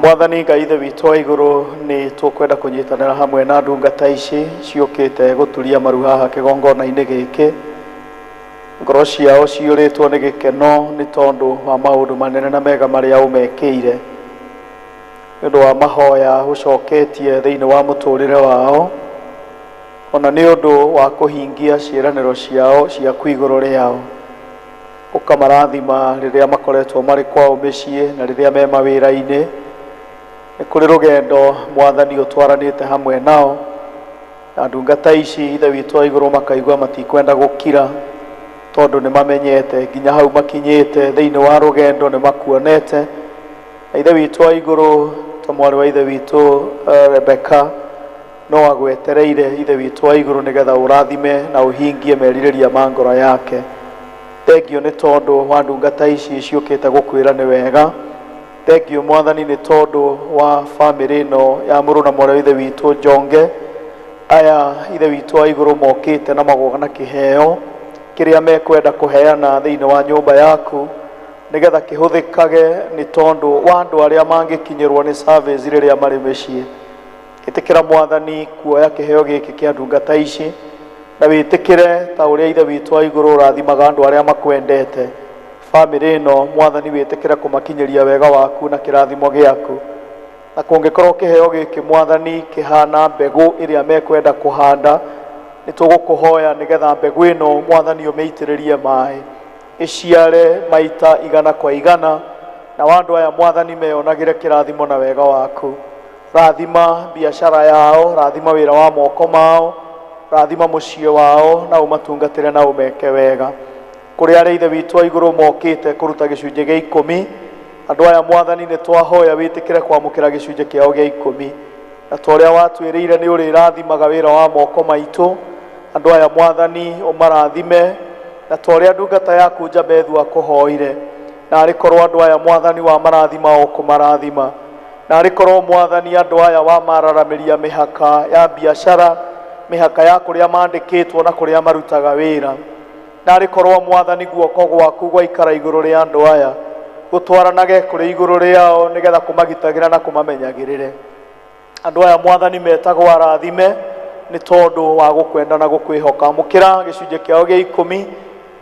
Mwathani Ngai ithe witũ wa igũrũ nĩ tũkwenda kũnyitanĩra hamwe na ndungata ici ciũkĩte gũturia maru haha kĩgongona-inĩ gĩkĩ. Ngoro ciao ciyũrĩtwo nĩ gĩkeno nĩ tondũ wa maũndũ manene na mega marĩa ũmekĩire, nĩ ũndũ wa mahoya ũcoketie thĩinĩ wa mũtũrĩre wao, ona nĩ ũndũ wa kũhingia ciĩranĩro ciao ciaku igũrũ rĩao. Ũkamarathima rĩrĩa makoretwo marĩ kwao mĩciĩ na rĩrĩa me mawĩra-inĩ. Nĩ kũrĩ rũgendo Mwathani ũtwaranĩte hamwe nao, na ndungata ici ithe witũ wa igũrũ makaigua matikwenda gũkira tondũ nĩ mamenyete nginya hau makinyĩte thĩinĩ wa rũgendo nĩ makuonete. Na ithe witũ wa igũrũ ta mwarĩ wa ithe witũ Rebecca no agwetereire ithe witũ wa igũrũ nĩgetha ũrathime na ũhingie merirĩria ma ngoro yake. Thengio nĩ tondũ wa ndungata ici ciũkĩte gũkwĩra nĩ wega. Thengio Mwathani nĩ tondũ wa bamĩrĩ ĩno ya mũrũ na mwarĩ wa ithe witũ Njonge. Aya ithe witũ wa igũrũ mokĩte na magoka na kĩheo kĩrĩa mekwenda kũheana thĩinĩ wa nyũmba yaku nĩgetha kĩhũthĩkage nĩ tondũ wa andũ arĩa mangĩkinyĩrwo nĩ service rĩrĩa marĩ mĩciĩ. Ĩtĩkĩra Mwathani kuoya kĩheo gĩkĩ kĩa ndungata ici na wĩtĩkĩre ta ũrĩa ithe witũ wa igũrũ ũrathimaga andũ arĩa makwendete. Bamĩrĩ ĩno Mwathani wĩtĩkĩre kũmakinyĩria wega waku na kĩrathimo gĩaku. Na kũngĩkorwo kĩheo gĩkĩ Mwathani kĩhana mbegũ ĩrĩa mekwenda kũhanda, nĩ tũgũkũhoya nĩgetha mbegũ ĩno Mwathani ũmĩitĩrĩrie maĩ ĩciare maita igana kwa igana, na andũ aya Mwathani meyonagĩre kĩrathimo na wega waku. Rathima biacara yao, rathima wĩra wa moko mao, rathima mũciĩ wao, na ũmatungatĩre na ũmeke wega. Kũrĩ arĩa ithe witũ wa igũrũ mokĩte kũruta gĩcunjĩ gĩa ikũmi, andũ aya Mwathani nĩ twahoya wĩtĩkĩre kwamũkĩra gĩcunjĩ kĩao gĩa ikũmi, na ta ũrĩa watwĩrĩire nĩ ũrĩrathimaga wĩra wa moko maitũ. Andũ aya Mwathani ũmarathime, na ta ũrĩa ndungata yaku Jabethu akũhoire, na arĩ korwo andũ aya Mwathani wamarathima o kũmarathima, na arĩ korwo Mwathani andũ aya wamararamĩria mĩhaka ya biacara, mĩhaka ya kũrĩa mandĩkĩtwo na kũrĩa marutaga wĩra, na arĩ korwo Mwathani guoko gwaku gwaikara igũrũ rĩa andũ aya, gũtwaranage kũrĩ igũrũ rĩao nĩgetha kũmagitagĩra na kũmamenyagĩrĩre. Andũ aya Mwathani metagwo arathime nĩ tondũ wa gũkwenda na gũkwĩhoka. Amũkĩra gĩcunjĩ kĩao gĩa ikũmi,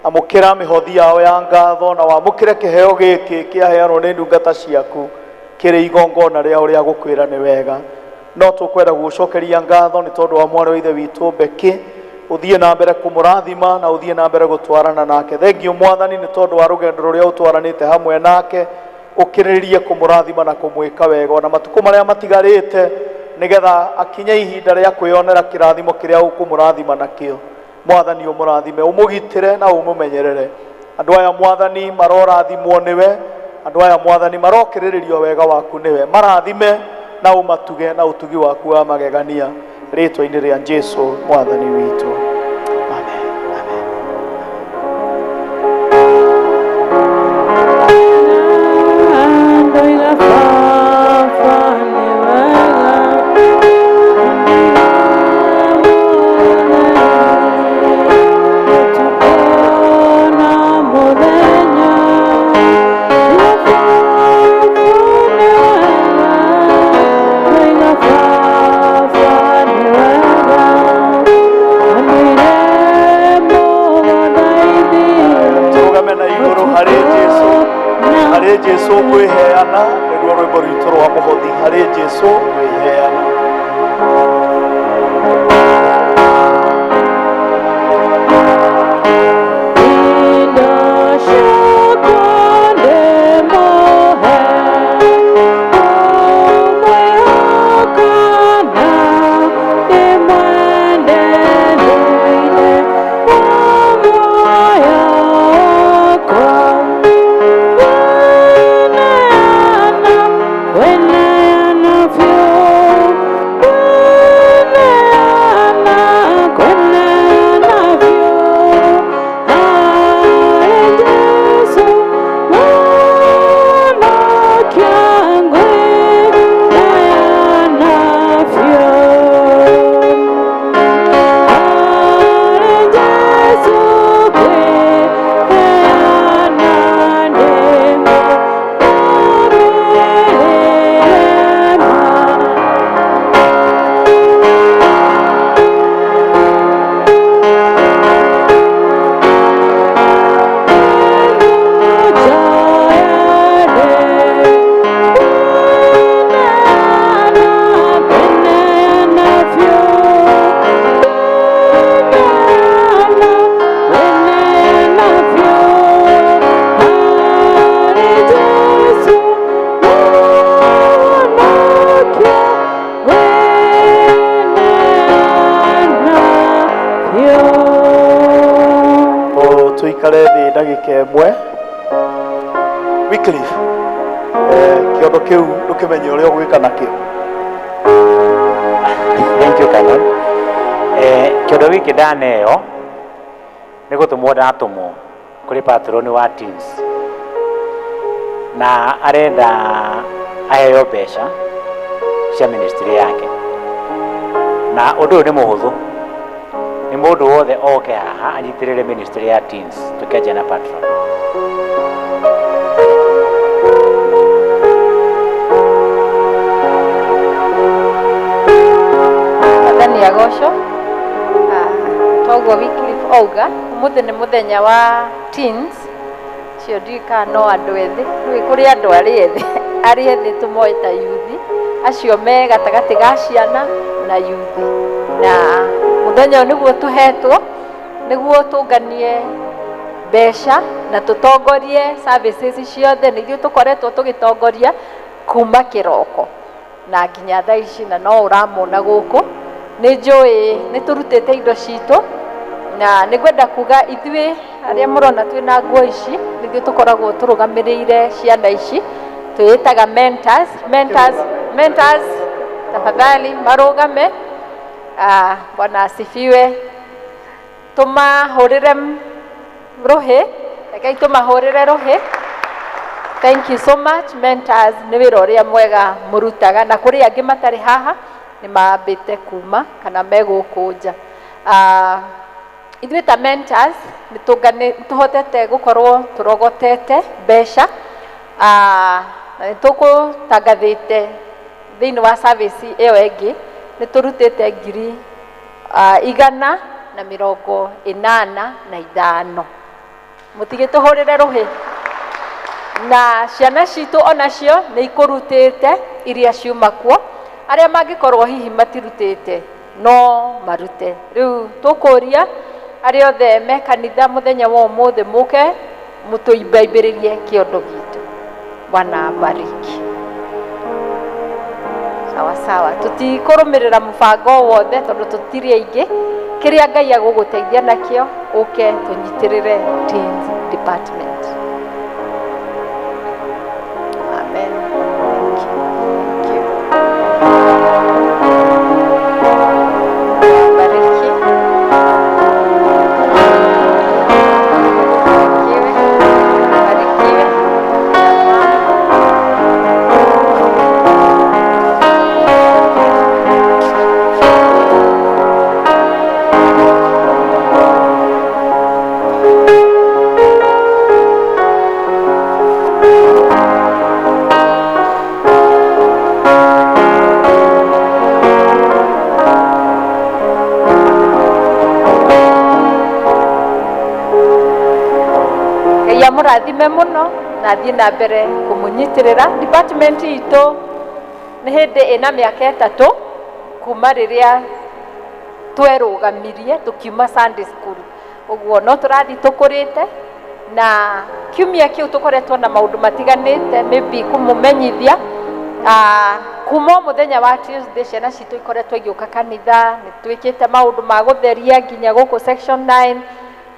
amũkĩra mĩhothi yao ya ngatho, na wamũkĩre kĩheo gĩkĩ kĩaheanwo nĩ ndungata ciaku kĩrĩ igongona rĩao rĩa gũkwĩra nĩ wega. No tũkwenda gũgũcokeria ngatho nĩ tondũ wa mwarĩ wa ithe witũ Becky, ũthiĩ na mbere kũmũrathima na ũthiĩ na mbere gũtwarana nake. Thengio Mwathani nĩ tondũ wa rũgendo rũrĩa ũtwaranĩte hamwe nake, ũkĩrĩrĩrie kũmũrathima na kũmwĩka wega ona matukũ marĩa matigarĩte, nĩgetha akinye ihinda rĩa kwĩyonera kĩrathimo kĩrĩa ũkũmũrathima nakĩo. Mwathani ũmũrathime, ũmũgitĩre na ũmũmenyerere. Andũ aya Mwathani marorathimwo nĩwe, andũ aya Mwathani marokĩrĩrĩrio wega waku nĩwe, marathime na ũmatuge na ũtugi waku wa magegania, rĩtwa-inĩ rĩa Jesu Mwathani witũ. Amen. Amen. Ndoiga baba nĩ wega, ũtukũ na mũthenya. Ndoiga baba nĩ wega, anduire mũgathaithi. Tũrũgame na igũrũ harĩ Jesu, harĩ Jesu kwĩheana, nĩruo rwĩmbo rwitũ rwa mũhothi, harĩ Jesu kwĩheana. Indo ciakwa ndĩmũhe, ũmwĩhoka na ndĩmwende thĩinĩ wa muoyo wakwa. We nĩwe Ndagĩka ĩmwe. Wycliffe, kĩondo kĩu ndũkĩmenye ũrĩa ũgwĩka nakĩo. Thank you, Canon. Kĩondo gĩkĩ ndaneo nĩ gũtũmwo ndatũmwo kũrĩ patron wa teens na arenda aheo mbeca cia ministry yake, na ũndũ ũyũ nĩ mũhũthũ, nĩ mũndũ wothe oke haha anyitĩrĩre ministry ya teens, tũkĩanjia na patron. Mwathani agocwo. Toguo Wycliffe auga, ũmũthĩ nĩ mũthenya wa teens cio, ndiũĩ kana no andũ ethĩ, nĩũĩ kũrĩ andũ arĩa ethĩ, arĩa ethĩ tũmoĩ ta yuthi, acio me gatagatĩ ga ciana na yuthi, na mũthenya ũyũ nĩguo tũhetwo nĩguo tũnganie mbeca na tũtongorie services ciothe. Nĩ ithuĩ tũkoretwo tũgĩtongoria kuma kĩroko na nginya thaa ici, na no ũramona gũkũ nĩ njũĩ nĩ tũrutĩte indo citũ, na nĩ ngwenda kuga ithuĩ arĩa mũrona twĩna nguo ici nĩ ithuĩ tũkoragwo tũrũgamĩrĩire ciana ici, twĩĩtaga mentors. Mentors, mentors, tafadhali marũgame. Ah, Bwana asifiwe. Tũmahũrĩre rũhĩ, rekei tũmahũrĩre rũhĩ. Thank you so much, mentors, nĩ wĩra ũrĩa mwega mũrutaga, na kũrĩ angĩ matarĩ haha, nĩ mambĩte kuma kana me gũkũ nja. Ithuĩ ta mentors nĩ tũhotete gũkorwo tũrogotete mbeca, na nĩ tũkũtangathĩte thĩinĩ wa service ĩyo ĩngĩ, nĩ tũrutĩte 185,000. Mũtigĩtũhũrĩre rũhĩ. Na ciana citũ onacio nĩ ikũrutĩte iria ciuma kuo, arĩa mangĩkorwo hihi matirutĩte no marute rĩu. Tũkũria arĩa othe me kanitha mũthenya wa ũmũthĩ mũke mũtũimbaimbĩrĩrie kĩondo gitũ. Bwana abariki. Sawa sawa, tũtikũrũmĩrĩra mũbango wothe tondũ tũtirĩ aingĩ. Kĩrĩa Ngai agũgũteithia nakĩo, ũke tũnyitĩrĩre teens department. Amen. Thank you, thank you. Bariki. Barikiwe, barikiwe. Ngai amũrathime mũno na athiĩ na mbere kũmũnyitĩrĩra. Department itũ nĩ hĩndĩ ĩna mĩaka 3 kuma rĩrĩa twerũgamirie tũkiuma Sunday school, ũguo no tũrathiĩ tũkũrĩte, na kiumia kĩu tũkoretwo na maũndũ matiganĩte, maybe kũmũmenyithia. Kuma o mũthenya wa Tuesday ciana citũ ikoretwo igĩũka kanitha, nĩ twĩkĩte maũndũ ma gũtheria nginya gũkũ section 9,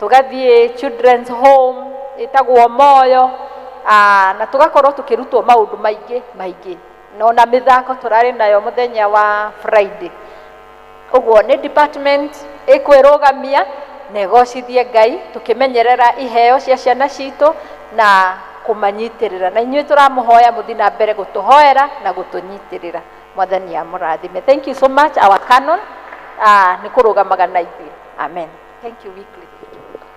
tũgathiĩ children's home ĩtagwo Moyo, na tũgakorwo tũkĩrutwo maũndũ maingĩ maingĩ, na ona mĩthako tũrarĩ nayo mũthenya wa Friday. Ũguo nĩ department ĩkwĩrũgamia na ĩgocithie Ngai, tũkĩmenyerera iheo cia ciana citũ na kũmanyitĩrĩra, na inyuĩ tũramũhoya mũthiĩ na mbere gũtũhoera na gũtũnyitĩrĩra. Mwathani amũrathime. Thank you so much, our canon, nĩ kũrũgamaga na ithuĩ. Amen. Thank you weekly.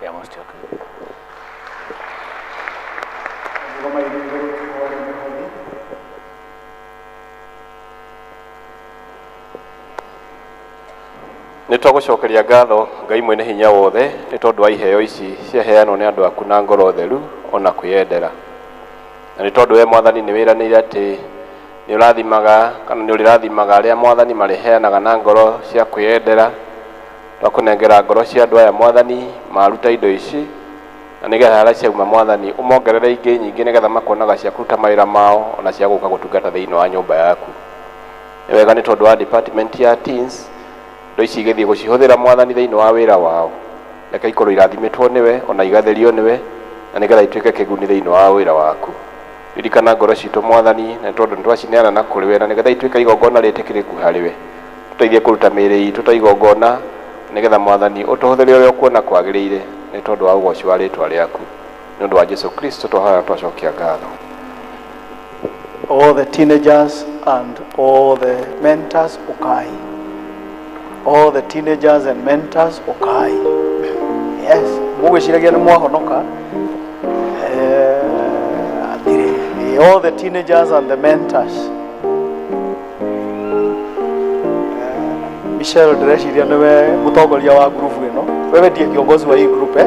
Yeah, most welcome. Rũgama igũrũ tũhoe mĩhothi. Nĩ twagũcokeria ngatho, Ngai mwene hinya wothe, nĩ tondũ wa iheo ici ciaheanwo nĩ andũ aku na ngoro theru ona kwĩyendera, na nĩ tondũ we Mwathani nĩ wĩranĩire atĩ nĩ ũrathimaga kana nĩ ũrĩrathimaga arĩa, Mwathani, marĩheanaga na ngoro cia kwĩyendera. Twakũnengera ngoro cia andũ aya, Mwathani, maruta indo ici, na nĩgetha harĩa ciauma, Mwathani, ũmongerere ingĩ nyingĩ, nĩgetha makonaga cia kũruta mawĩra mao ona cia gũka gũtungata thĩinĩ wa nyũmba yaku. Nĩ wega nĩ tondũ wa department ya teens, indo ici igĩthiĩ gũcihũthĩra, Mwathani, thĩinĩ wa wĩra wao. Reke ikorwo irathimĩtwo nĩwe ona igatherio nĩwe, na nĩgetha ituĩke kĩguni thĩinĩ wa wĩra waku. Ririkana ngoro citũ Mwathani, na tondũ nĩtwacineana na kũrĩ we, na nĩgetha ituĩke igongona rĩtĩkĩrĩku harĩ we. Tũteithie kũruta mĩĩrĩ itũ ta igongona, nĩgetha Mwathani ũtũhũthĩre ũrĩa ũkuona kwagĩrĩire, nĩ tondũ wa ũgoci wa rĩtwa rĩaku. Nĩ ũndũ wa Jesu Kristo twahoya na twacokia ngatho. All the teenagers and all the mentors, ukai. All the teenagers and mentors, ukai. Yes, mugwiciragia nĩ mwahonoka. Atirĩ. All the teenagers and the mentors. Michelle ndĩreciria nĩwe mũtongoria wa group ĩno. Wewe ndiye kiongozi wa hii group, eh?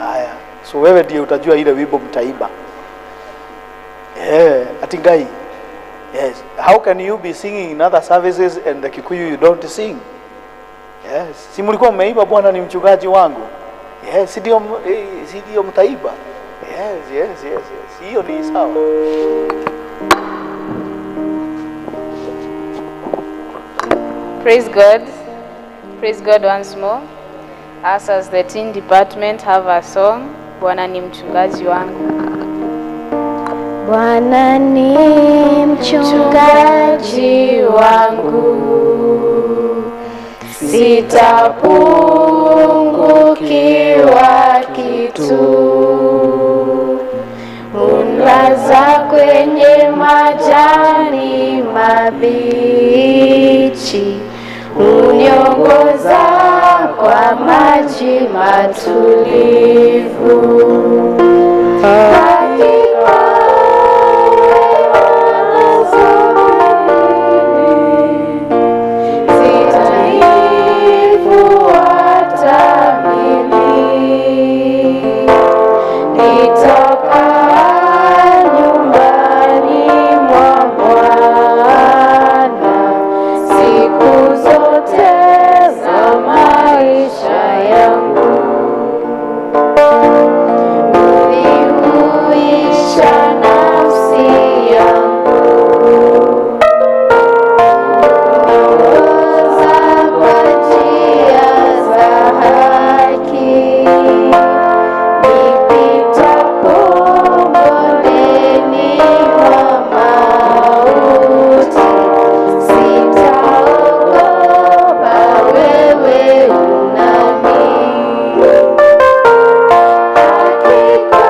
Haya. So wewe ndiye utajua ile wimbo mtaimba. Yeah, ati Ngai. Yes. How can you be singing in other services and the Kikuyu you don't sing? Yes. Si mlikuwa mmeimba Bwana ni mchungaji wangu. Yes, si ndio mtaiba. Yes, yes, yes, yes. Hiyo ni sawa. Praise God. Praise God once more. Us as the teen department have a song, Bwana ni mchungaji wangu. Bwana ni mchungaji wangu, sitapungukiwa kitu. Unilaza kwenye majani mabichi, uniongoza kwa maji matulivu. Hakika zitanifuata mimi, nitakaa nyumbani mwa Bwana siku zote za maisha yangu. Unihuisha nafsi yangu, uniongoza kwa njia za haki, nipitapo bondeni mwa mauti, sitaogopa, wewe unami. Hakika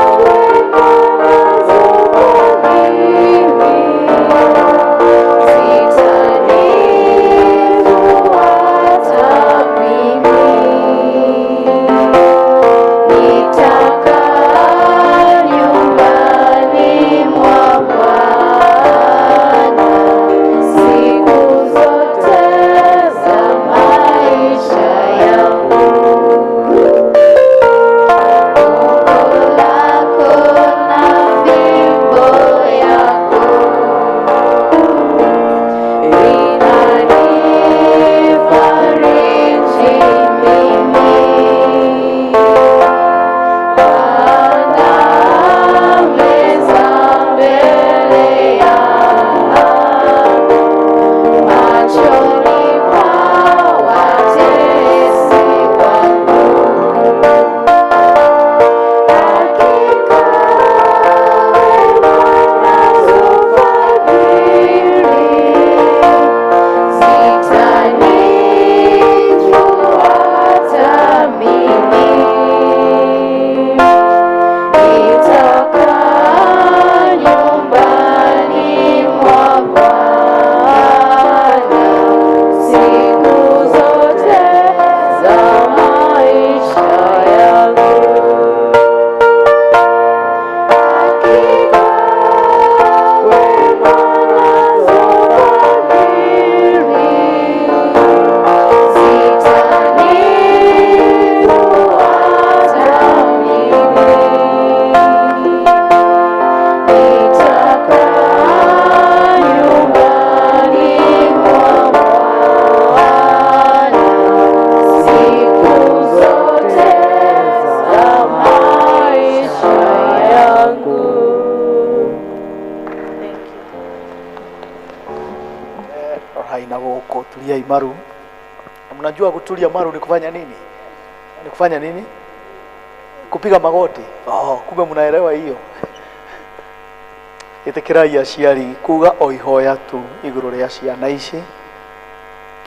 wema nazo fadhili zitanifuata mimi, nitakaa nyumbani mwa Bwana siku zote za maisha yangu. Gongo lako na fimbo yako vinanifariji mimi. Waandaa meza mbele yangu machoni pa watesi wangu. Hakika wema nazo fadhili zitanifuata mimi, nitakaa nyumbani mwa Bwana siku zote za maisha yangu. Hakika wema nazo fadhili zitanifuata mimi, nitakaa nyumbani mwa Bwana siku zote za maisha yangu. Rohai na gũkũ tuliai maru. Na mnajua kutulia maru ni kufanya nini? Ni kufanya nini? Kupiga magoti. Oh, kumbe mnaelewa hiyo. Ĩtĩkĩrai aciari kuga o ihoya tu igũrũ rĩa ciana ici.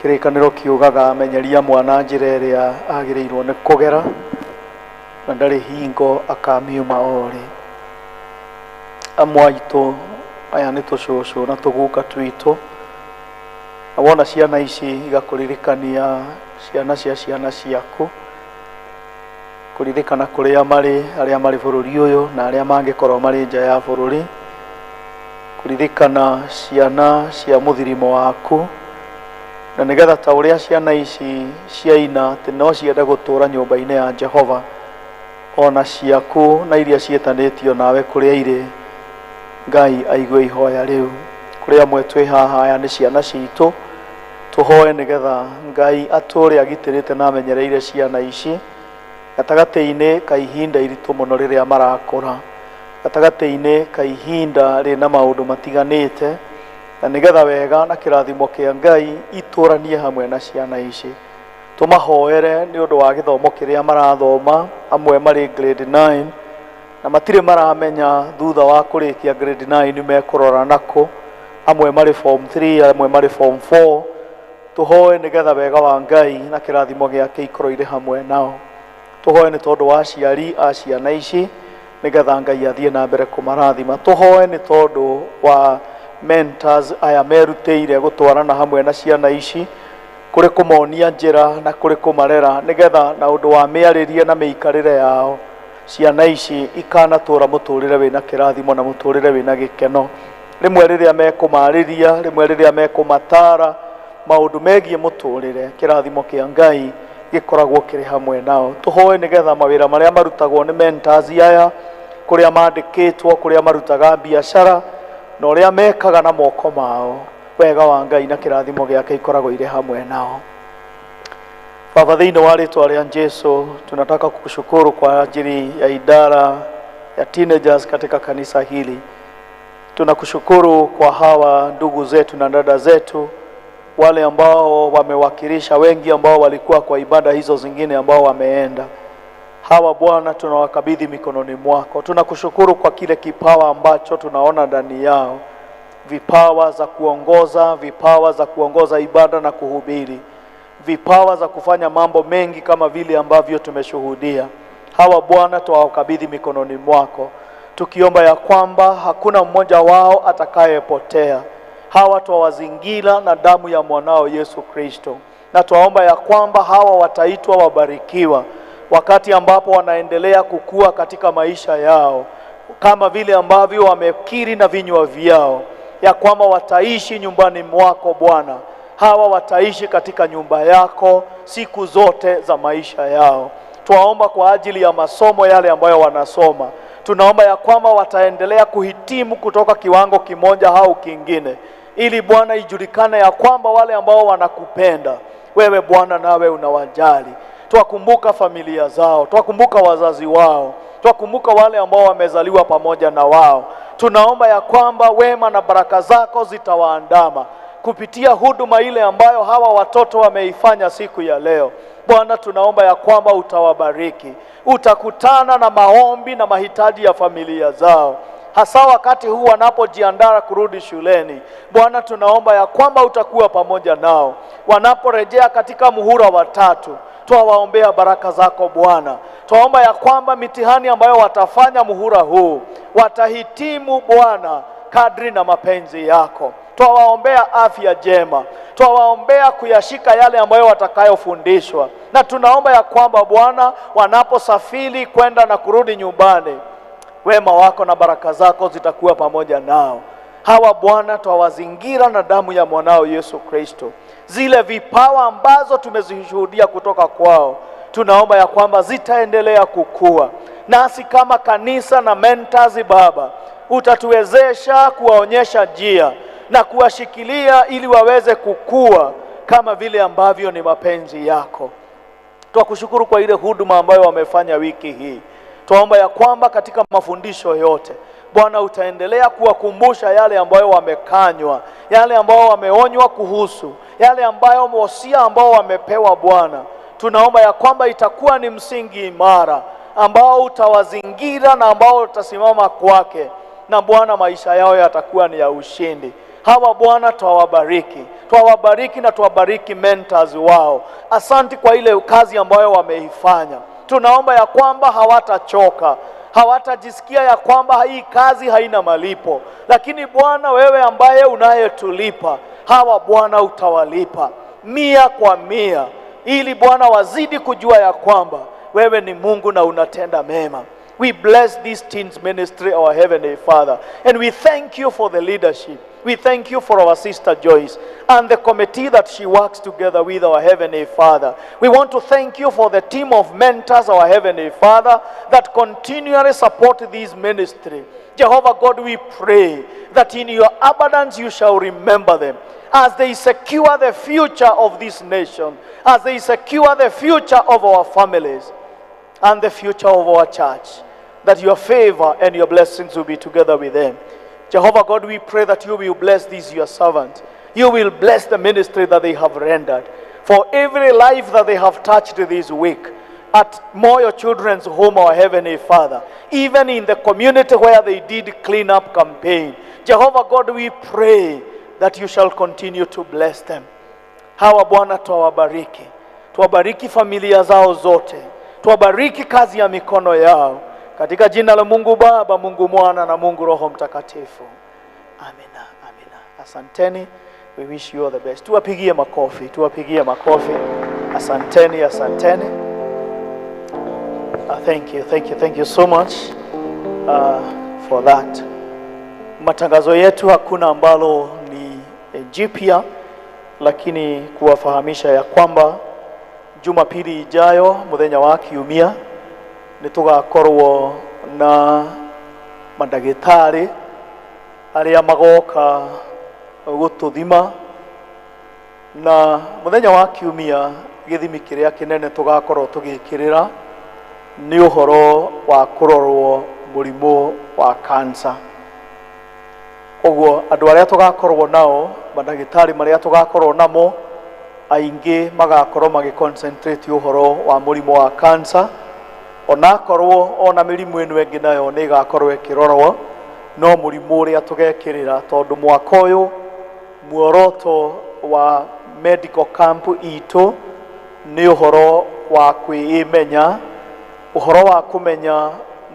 Kĩrĩkanĩro kiugaga menyeria mwana njĩra ĩrĩa agĩrĩirwo nĩ kũgera na ndarĩ hingo akamiuma orĩ. Amwe aitũ aya nĩ tũcũcũ na tũguka twitũ, na wona ciana ici igakũririkania ciana cia ciana ciaku, kũririkana kũrĩa marĩ, arĩa marĩ bũrũri ũyũ na arĩa mangĩkorwo marĩ nja ya bũrũri, kũririkana ciana cia mũthirimo waku, na nĩgetha ta ũrĩa ciana ici ciaina atĩ no ciende gũtũũra nyũmba-inĩ ya Jehova, ona ciaku na iria ciĩtanĩtio nawe kũrĩa irĩ, Ngai aigue ihoya rĩu. Kũrĩ amwe twĩ haha aya nĩ ciana citũ, tũhoe nĩgetha Ngai atũũre agitĩrĩte na amenyereire ciana ici gatagatĩ-inĩ ka ihinda iritũ mũno rĩrĩa marakũra, gatagatĩ-inĩ ka ihinda rĩna maũndũ matiganĩte, na nĩgetha wega na kĩrathimo kĩa Ngai itũranie hamwe na ciana ici. Tũmahoere nĩ ũndũ wa gĩthomo kĩrĩa marathoma, amwe marĩ grade 9 na matirĩ maramenya thutha wa kũrĩkia grade 9 mekũrora nakũ, amwe marĩ form 3, amwe marĩ form 4. Tũhoe nĩgetha wega wa Ngai na kĩrathimo gĩake ikorwo irĩ hamwe nao. Tũhoe nĩ tondũ wa aciari a ciana ici nĩgetha Ngai athiĩ na mbere kũmarathima. Tũhoe nĩ tondũ wa mentors aya merutĩire gũtwarana hamwe na ciana ici kũrĩ kũmonia njĩra na kũrĩ kũmarera nĩgetha na ũndũ wa mĩarĩrie na mĩikarĩre yao ciana ici ikanatũra mũtũrĩre wĩna kĩrathimo na mũtũrĩre wĩna gĩkeno. Rĩmwe rĩrĩa mekũmarĩria, rĩmwe rĩrĩa mekũmatara maũndũ megiĩ mũtũrĩre, kĩrathimo kĩa Ngai gĩkoragwo kĩrĩ hamwe nao. Tũhoe nĩgetha mawĩra marĩa marutagwo nĩ mentors aya, kũrĩa mandĩkĩtwo, kũrĩa marutaga biacara na ũrĩa mekaga na moko mao, wega wa Ngai na kĩrathimo gĩake ikoragwo irĩ hamwe nao. Baba, thĩinĩ wa rĩtwa rĩa Jesu tunataka kukushukuru kwa ajili ya idara ya teenagers katika kanisa hili. Tunakushukuru kwa hawa ndugu zetu na dada zetu, wale ambao wamewakilisha, wengi ambao walikuwa kwa ibada hizo zingine ambao wameenda. Hawa Bwana tunawakabidhi mikononi mwako. Tunakushukuru kwa kile kipawa ambacho tunaona ndani yao, vipawa za kuongoza, vipawa za kuongoza ibada na kuhubiri, vipawa za kufanya mambo mengi kama vile ambavyo tumeshuhudia. Hawa Bwana tuwakabidhi mikononi mwako, tukiomba ya kwamba hakuna mmoja wao atakayepotea. Hawa twawazingira na damu ya mwanao Yesu Kristo, na twaomba ya kwamba hawa wataitwa wabarikiwa wakati ambapo wanaendelea kukua katika maisha yao, kama vile ambavyo wamekiri na vinywa vyao ya kwamba wataishi nyumbani mwako Bwana. Hawa wataishi katika nyumba yako siku zote za maisha yao. Twaomba kwa ajili ya masomo yale ambayo wanasoma. Tunaomba ya kwamba wataendelea kuhitimu kutoka kiwango kimoja au kingine, ili Bwana ijulikane ya kwamba wale ambao wanakupenda wewe Bwana nawe unawajali. Twakumbuka familia zao, twakumbuka wazazi wao, twakumbuka wale ambao wamezaliwa pamoja na wao. Tunaomba ya kwamba wema na baraka zako zitawaandama kupitia huduma ile ambayo hawa watoto wameifanya siku ya leo. Bwana, tunaomba ya kwamba utawabariki, utakutana na maombi na mahitaji ya familia zao, hasa wakati huu wanapojiandaa kurudi shuleni. Bwana, tunaomba ya kwamba utakuwa pamoja nao wanaporejea katika muhula wa tatu. Twawaombea baraka zako Bwana. Twaomba ya kwamba mitihani ambayo watafanya muhula huu watahitimu Bwana kadri na mapenzi yako. Twawaombea afya jema, twawaombea kuyashika yale ambayo watakayofundishwa, na tunaomba ya kwamba Bwana, wanaposafiri kwenda na kurudi nyumbani, wema wako na baraka zako zitakuwa pamoja nao. Hawa Bwana twawazingira na damu ya mwanao Yesu Kristo. Zile vipawa ambazo tumezishuhudia kutoka kwao, tunaomba ya kwamba zitaendelea kukua. Nasi kama kanisa na mentors, Baba, utatuwezesha kuwaonyesha njia na kuwashikilia ili waweze kukua kama vile ambavyo ni mapenzi yako. Twakushukuru kwa ile huduma ambayo wamefanya wiki hii. Twaomba ya kwamba katika mafundisho yote Bwana utaendelea kuwakumbusha yale ambayo wamekanywa, yale ambayo wameonywa kuhusu, yale ambayo wosia ambao wamepewa Bwana. Tunaomba ya kwamba itakuwa ni msingi imara ambao utawazingira na ambao utasimama kwake, na Bwana maisha yao yatakuwa ni ya ushindi. Hawa Bwana twawabariki, twawabariki na twabariki mentors wao. Asanti kwa ile kazi ambayo wameifanya. Tunaomba ya kwamba hawatachoka, hawatajisikia ya kwamba hii kazi haina malipo, lakini Bwana wewe ambaye unayetulipa hawa Bwana utawalipa 100 kwa 100, ili Bwana wazidi kujua ya kwamba wewe ni Mungu na unatenda mema. We bless this teens ministry, our Heavenly Father, and we thank you for the leadership. We thank you for our sister Joyce and the committee that she works together with, our Heavenly Father. We want to thank you for the team of mentors, our Heavenly Father, that continually support this ministry. Jehovah God, we pray that in your abundance you shall remember them as they secure the future of this nation, as they secure the future of our families and the future of our church, that your favor and your blessings will be together with them. Jehovah God, we pray that you will bless these your servants. You will bless the ministry that they have rendered. For every life that they have touched this week, at Moyo Children's Home, our Heavenly Father, even in the community where they did clean up campaign, Jehovah God, we pray that you shall continue to bless them. Hawa Bwana tuwabariki. Tuwabariki familia zao zote. Tuwabariki kazi ya mikono yao. Katika jina la Mungu Baba, Mungu Mwana na Mungu Roho Mtakatifu. Amina, amina. Asanteni. We wish you all the best. Tuwapigie makofi, tuwapigie makofi. Asanteni, asanteni. Thank you, thank you, thank you so much for that. Matangazo yetu hakuna ambalo ni jipya, lakini kuwafahamisha ya kwamba Jumapili ijayo muthenya wa kiumia nitugakorwo na mandagĩtarĩ arĩa magoka gũtũthima, na muthenya wa kiumia gĩthimi kĩrĩa kĩnene tũgakorwo tũgĩkĩrĩra nĩ ũhoro wa kũrorwo mũrimũ wa cancer. Koguo andũ arĩa tũgakorwo nao, mandagĩtarĩ marĩa tũgakorwo namo, aingĩ magakorwo magĩconcentrate ũhoro wa mũrimũ wa cancer. Onakorwo ona mĩrimũ ĩno ĩngĩ nayo nĩ ĩgakorwo ĩkĩrorwo, no mũrimũ ũrĩa tũgekĩrĩra, tondũ mwaka ũyũ muoroto wa medical camp itũ nĩ ũhoro wa kwĩimenya, ũhoro wa kũmenya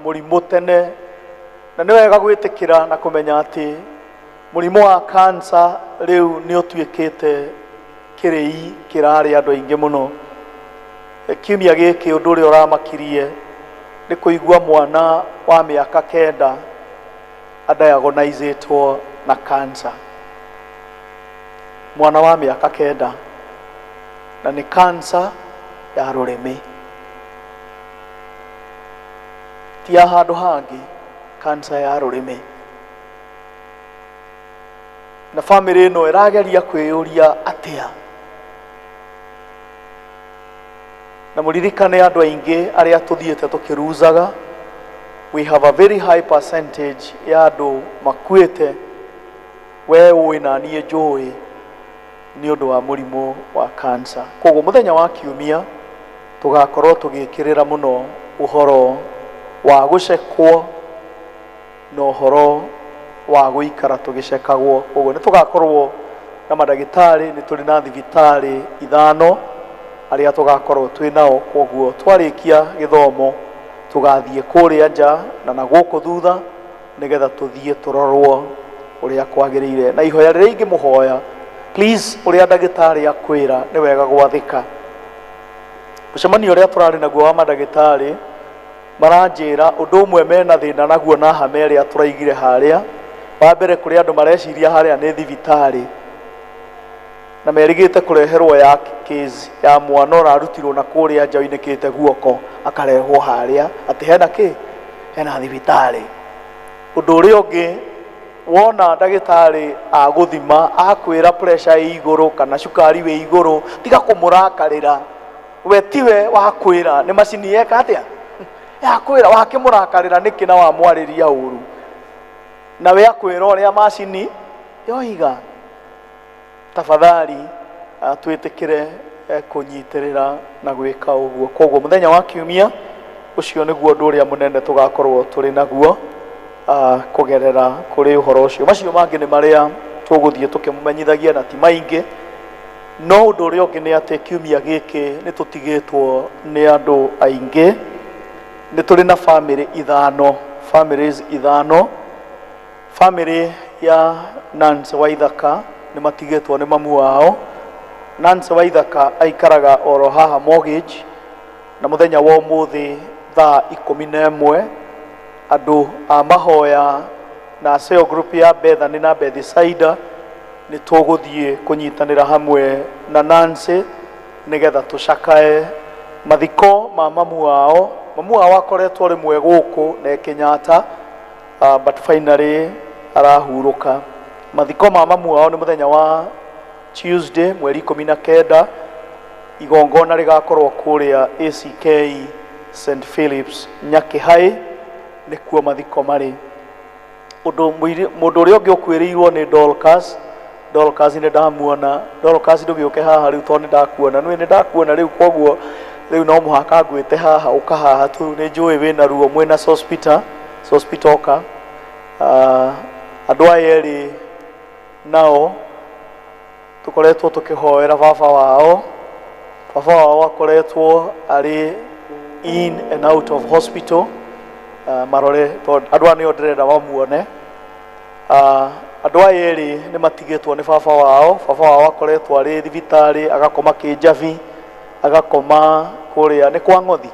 mũrimũ tene, na nĩ wega gwĩtĩkĩra na kũmenya atĩ mũrimũ wa cancer rĩu nĩ ũtuĩkĩte kĩrĩi kĩrarĩa andũ aingĩ mũno. Kiumia gĩkĩ ũndũ ũrĩa ũramakirie nĩ kũigua mwana wa mĩaka 9 adiagnosetwo na cancer. Mwana wa mĩaka 9, na nĩ cancer ya rũrĩmĩ, ti ya handũ hangĩ, cancer ya rũrĩmĩ. Na famĩlĩ ĩno ĩrageria kwĩyũria atĩa. Na mũririkane andũ aingĩ arĩa tũthiĩte tũkĩruzaga, we have a very high percentage ya andũ makuĩte, we ũĩ na niĩ njũĩ, nĩ ũndũ wa mũrimũ wa cancer. Koguo mũthenya wa kiumia tũgakorwo tũgĩkĩrĩra mũno ũhoro wa gũcekwo na ũhoro wa gũikara tũgĩcekagwo. Koguo nĩ tũgakorwo na mandagĩtarĩ, nĩ tũrĩ na thibitarĩ 5 arĩa tũgakorwo twĩ nao. Koguo twarĩkia gĩthomo tũgathiĩ kũrĩa nja na gũkũ thutha, nĩgetha tũthiĩ tũrorwo ũrĩa kwagĩrĩire. Na ihoya rĩrĩa ingĩmũhoya, please, ũrĩa ndagĩtarĩ akwĩra nĩ wega gwathĩka. Mũcemanio ũrĩa tũrarĩ naguo wa mandagĩtarĩ maranjĩra ũndũ ũmwe mena thĩna naguo na hama ĩrĩa tũraigire harĩa. Wa mbere, kũrĩ andũ mareciria harĩa nĩ thibitarĩ na merigĩte kũreherwo ya case ya mwana ũrarutirwo na kũrĩa nja ũinĩkĩte guoko akarehwo harĩa atĩ hena kĩ, hena thibitarĩ. Ũndũ ũrĩa ũngĩ, wona ndagĩtarĩ agũthima akwĩra pressure ĩ igũrũ kana cukari wĩ igũrũ, tiga kũmũrakarĩra. We tiwe wakwĩra, nĩ macini yeka atĩa yakwĩra, wakĩmũrakarĩra nĩkĩ na wamwarĩria ũru, na we akwĩra ũrĩa macini yoiga. Tafadhali twĩtĩkĩre kũnyitĩrĩra na gwĩka ũguo. Koguo mũthenya wa kiumia Ũcio nĩguo ũndũ ũrĩa mũnene tũgakorwo tũrĩ naguo kũgerera kũrĩ ũhoro ũcio. Macio mangĩ nĩ marĩa tũgũthiĩ tũkĩmũmenyithagia na ti maingĩ. No ũndũ ũrĩa ũngĩ nĩ atĩ kiumia gĩkĩ nĩ tũtigĩtwo nĩ andũ aingĩ. Nĩ tũrĩ na bamĩrĩ ithano, families ithano. Bamĩrĩ ya Nancy Waithaka nĩ matigĩtwo nĩ mamu wao. Nancy Waithaka aikaraga oro haha Mortgage, na mũthenya wa ũmũthĩ thaa 11 andũ a mahoya na cell group ya Bethany na Bethsaida nĩ tũgũthiĩ kũnyitanĩra hamwe na Nancy nĩgetha tũcakae mathiko ma mamu wao. Mamu wao akoretwo rĩmwe gũkũ na e Kenyatta, but finally arahurũka. Mathiko ma mamu wao nĩ mũthenya wa Tuesday mweri 19, igongona rĩgakorwo kũrĩa ACK St Philips Nyakĩhaĩ, nĩkuo mathiko marĩ. Ũndũ mũndũ ũrĩa ũngĩ ũkuĩrĩirwo nĩ Dorcas. Dorcas nĩ ndamuona. Dorcas, ndũgĩũke haha rĩu tondũ nĩ ndakuona. Nĩ nĩ ndakuona rĩu, koguo rĩu no mũhaka ngwĩte haha, ũka haha tu. Nĩ njũĩ wĩna ruo mwĩna Sospita. Sospita, ũka. Andũ aya erĩ nao tũkoretwo tũkĩhoera baba wao. Baba wao akoretwo arĩ in and out of hospital. Marore tondũ andũ aya nĩo ndĩrenda mamuone. Andũ aya erĩ nĩ matigĩtwo nĩ baba wao. Baba wao akoretwo arĩ thibitarĩ, agakoma Kĩnjabi, agakoma kũrĩa nĩ kwa Ng'othi,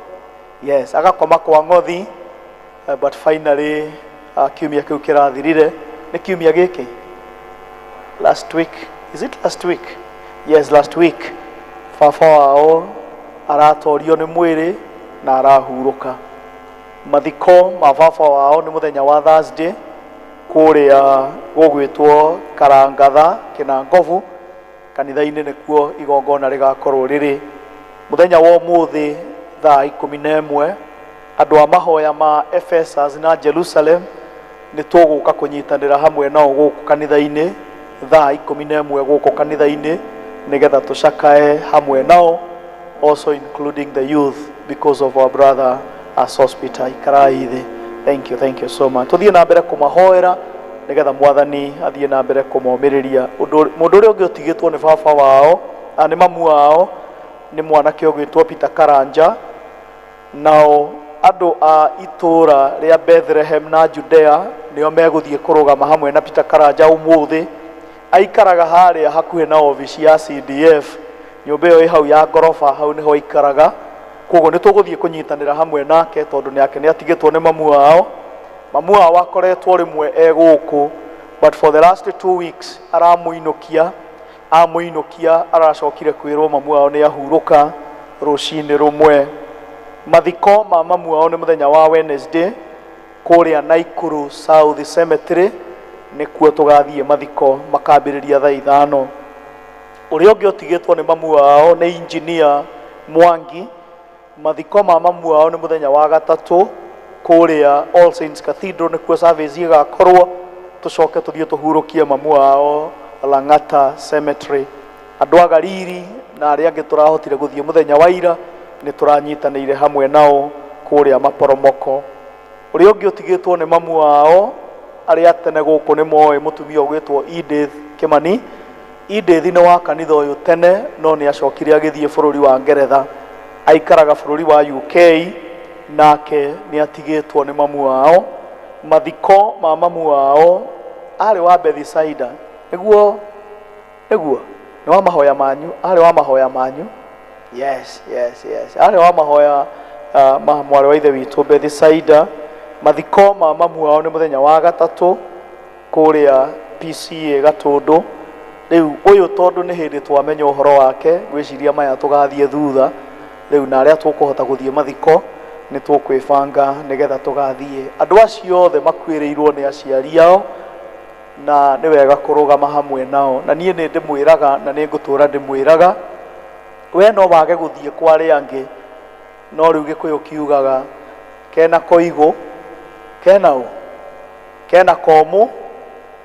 yes, agakoma kwa Ng'othi, but finally kiumia kĩu kĩrathirire, nĩ kiumia gĩkĩ, last week, is it last week? Yes, last week baba wao aratorio nĩ mwĩrĩ na arahurũka. Mathiko ma baba wao nĩ mũthenya wa Thursday kũrĩa gũgwĩtwo Karangatha Kĩnangobu kanitha-inĩ, nĩkuo igongona rĩgakorwo rĩrĩ. Mũthenya wa ũmũthĩ thaa 11 andũ a mahoya ma Ephesus na Jerusalem nĩ tũgũka kũnyitanĩra hamwe nao gũkũ kanitha-inĩ thaa 11 gũkũ kanitha-inĩ nĩgetha tũcakae hamwe nao, also including the youth, because of our brother as hospital. Ikarai thĩ. Thank you, thank you so much. Tũthiĩ na mbere kũmahoera nĩgetha Mwathani athiĩ na mbere kũmomĩrĩria. Mũndũ ũrĩa ũngĩ ũtigĩtwo nĩ baba wao, nĩ mamu wao, nĩ mwanake ũgwĩtwo Peter Karanja. Nao andũ a itũũra rĩa Bethlehem na Judea nĩo megũthiĩ kũrũgama hamwe na Peter Karanja ũmũthĩ. Aikaraga harĩa hakuhĩ na obici ya CDF, nyũmba ĩyo ĩ hau ya ngoroba, hau nĩho aikaraga. Koguo nĩ tũgũthiĩ kũnyitanĩra hamwe nake tondũ nake nĩ atigĩtwo nĩ mamu wao. Mamu wao akoretwo rĩmwe e gũkũ, but for the last 2 weeks aramũinũkia, amũinũkia, aracokire kwĩrwo mamu wao nĩ ahurũka rũcinĩ rũmwe. Mathiko ma mamu wao nĩ mũthenya wa Wednesday kũrĩa Naikuru South Cemetery, nĩkuo tũgathiĩ. Mathiko makambĩrĩria thaa 5. Ũrĩa ũngĩ ũtigĩtwo nĩ mamu wao nĩ Engineer Mwangi. Mathiko ma mamu wao nĩ mũthenya wa gatatũ kũrĩa All Saints Cathedral, nĩkuo service ĩgakorwo, tũcoke tũthiĩ tũhurũkie mamu wao Lang'ata Cemetery. Andũ a Gariri na arĩa angĩ tũrahotire gũthiĩ mũthenya wa ira nĩ tũranyitanĩire hamwe nao kũrĩa maporomoko. Ũrĩa ũngĩ ũtigĩtwo nĩ mamu wao, arĩa tene gũkũ nĩ moĩ mũtumia ũgwĩtwo Edith Kimani. Edith nĩ wa kanitha ũyũ tene, no nĩ acokire agĩthiĩ bũrũri wa Ngeretha, aikaraga bũrũri wa UK. Nake nĩ atigĩtwo nĩ mamu wao. Mathiko ma mamu wao, arĩ wa Bethsaida, nĩguo nĩ wa mahoya manyu, arĩ wa mahoya manyu, yes, arĩ wa mahoya ma mwarĩ wa ithe witũ Bethsaida. Mathiko ma mamu wao nĩ mũthenya wa gatatũ kũrĩa PCA Gatũndũ. Rĩu ũyũ tondũ nĩ hĩndĩ twamenya ũhoro wake, ngwĩciria maya tũgathiĩ thutha rĩu, na arĩa tũkũhota gũthiĩ mathiko nĩ tũkwĩbanga nĩgetha tũgathiĩ. Andũ acio othe makuĩrĩirwo nĩ aciari ao, na nĩ wega kũrũgama hamwe nao. Na niĩ nĩ ndĩmwĩraga na nĩ ngũtũra ndĩmwĩraga, we no wage gũthiĩ kwa arĩa angĩ, no rĩu Gĩkũyũ kiugaga kena koigũ kena ũ kena komũ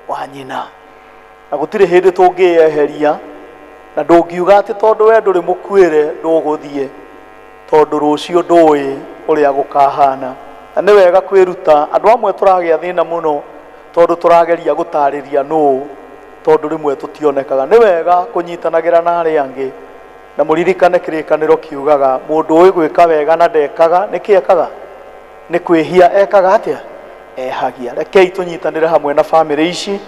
wa nyina, na gũtirĩ hĩndĩ tũngĩyeheria. Na ndũngiuga atĩ tondũ we ndũrĩ mũkuĩre ndũgũthiĩ, tondũ rũciũ ndũĩ. ũrĩa gũkahana. Na nĩ wega kwĩruta andũ amwe tũragĩa thĩna mũno tondũ tũrageria gũtarĩria nũũ tondũ rĩmwe tũtionekaga. Nĩ wega kũnyitanagĩra na arĩa angĩ na mũririkane kĩrĩkanĩro kiugaga mũndũ ũĩ gwĩka wega na ndekaga nĩkĩ ekaga? Nĩ kwĩhia ekaga atĩa? Ehagia. Rekei tũnyitanĩre hamwe na bamĩrĩ ici,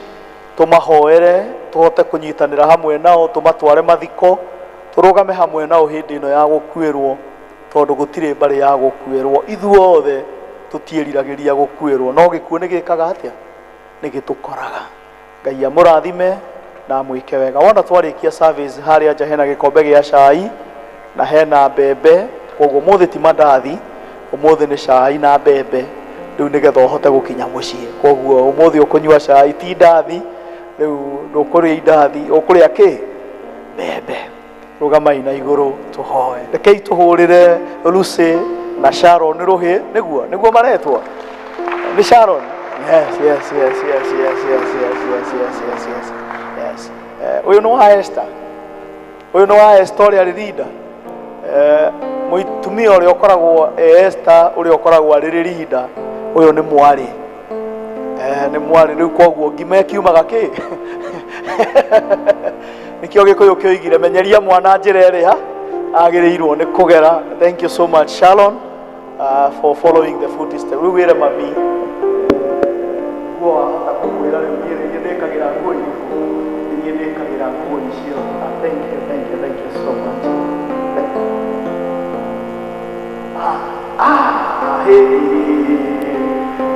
tũmahoere, tũhote kũnyitanĩra hamwe nao, tũmatware mathiko, tũrũgame hamwe nao hĩndĩ ĩno ya gũkuĩrwo tondũ gũtirĩ mbarĩ ya gũkuĩrwo. Ithuothe tũtiĩriragĩria gũkuĩrwo, no gĩkuũ nĩ gĩkaga atĩa? Nĩ gĩtũkoraga. Ngai amũrathime na amwĩke wega. Wona twarĩkia service harĩa nja hena gĩkombe gĩa cai na hena mbembe, koguo ũmũthĩ ti mandathi, ũmũthĩ nĩ cai na mbembe rĩu nĩgetha ũhote gũkinya mũciĩ. Koguo ũmũthĩ ũkũnyua cai ti ndathi, rĩu ndũkũrĩa indathi, ũkũrĩa kĩ? Mbembe. Rũgamai na igũrũ tũhoe. Rekei tũhũrĩre Lucy na Sharon rũhĩ, nĩguo nĩguo maretwo? Nĩ Sharon? Yes, yes, yes, yes, yes, yes, yes, yes, yes, yes, yes, yes. Ũyũ nĩ wa Esther. Ũyũ nĩ wa Esther ũrĩa arĩ leader. Mũtumia ũrĩa ũkoragwo Esther ũrĩa ũkoragwo arĩ leader, ũyũ nĩ mwarĩ. Nĩ mwarĩ rĩu koguo ngima ĩkiumaga kĩ? Nĩkĩo Gĩkũyũ kĩoigire menyeria mwana njĩra ĩrĩa agĩrĩirwo nĩ kũgera. Thank you so much Sharon for following the footsteps. Rĩu wĩre mami nguo wahota kũmwĩra rĩu niĩ niĩ ndĩkagĩra nguo irĩkũ? Niĩ ndĩkagĩra nguo icio. Thank you, thank you, thank you so much. Hey,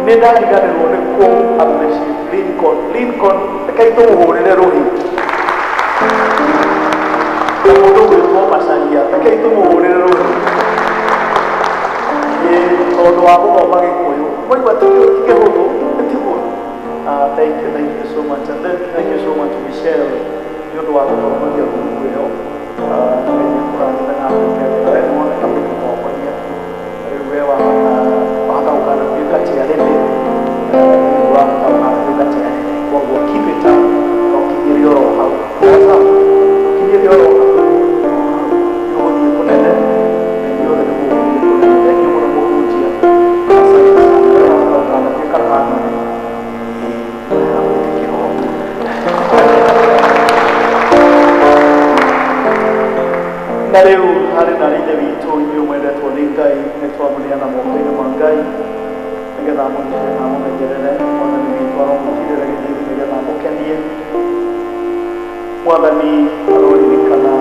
nĩ ndariganĩrwo nĩ kũ appreciate Lincoln. Lincoln, rekei tũmũhũrĩre rũhĩ. Na mũndũ gwĩtwo Macaria, rekei tũmũhũrĩre rũhĩ. Ĩĩ, tondũ wa gũthoma Gĩkũyũ. Mwaigua ti kĩhũthũ, tiguo? Thank you, thank you so much. And then thank you so much Michelle nĩ ũndũ wa gũtongoria ngurubu ĩyo. Ngai akũrathime na agwĩke wega. We nĩwoneka wĩ mũtongoria. Rĩu we wahota gũkanatuĩka chairlady. Wahota gũkanatuĩka chairlady. Koguo keep it up na ũkinyĩre oro hau. Sawa? Ũkinyĩre oro hau. Nĩ ũgũthiĩ kũnene na inyuothe nĩ mũgũthiĩ kũnene. Thank you mũno mũhunjia. Asante sana. We wahota gũkanatuĩka canon. Ĩĩ, na rĩu harĩ na ithe witũ inyuĩ mwendetwo nĩ Ngai nĩ twamũneana moko-inĩ ma Ngai nĩgetha amũgitĩre na amũmenyerere. Mwathani witũ aromũtirĩra gĩthiithi nĩgetha amũkenie. Mwathani aroririkana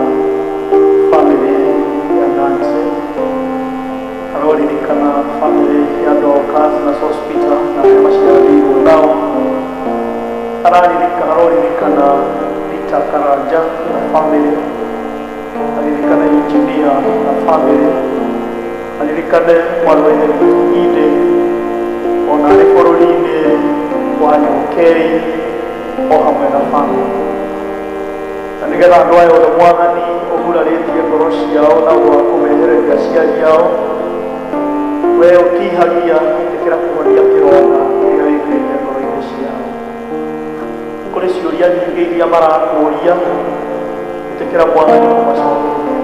bamĩrĩ ya Nancy, aroririkana bamĩrĩ ya Dorcas na Sospita na arĩa maciaranĩirwo nao, aroririkana Rita Karanja na bamĩrĩ, aririkane engineer na bamĩrĩ, aririkane mwarĩ wa ithe witũ Ide ona arĩ bũrũri-inĩ wa UK o hamwe na bamĩrĩ. Na nĩgetha andũ aya othe Mwathani ũgurarĩtie ngoro ciao na ũndũ wa kũmehereria aciari ao, we ũtihagia ĩtĩkĩra kũhonia kĩronda kĩrĩa wĩkĩrĩte ngoro-inĩ ciao. Kũrĩ ciũria nyingĩ iria marakũũria, ĩtĩkĩra Mwathani kũmacokeria.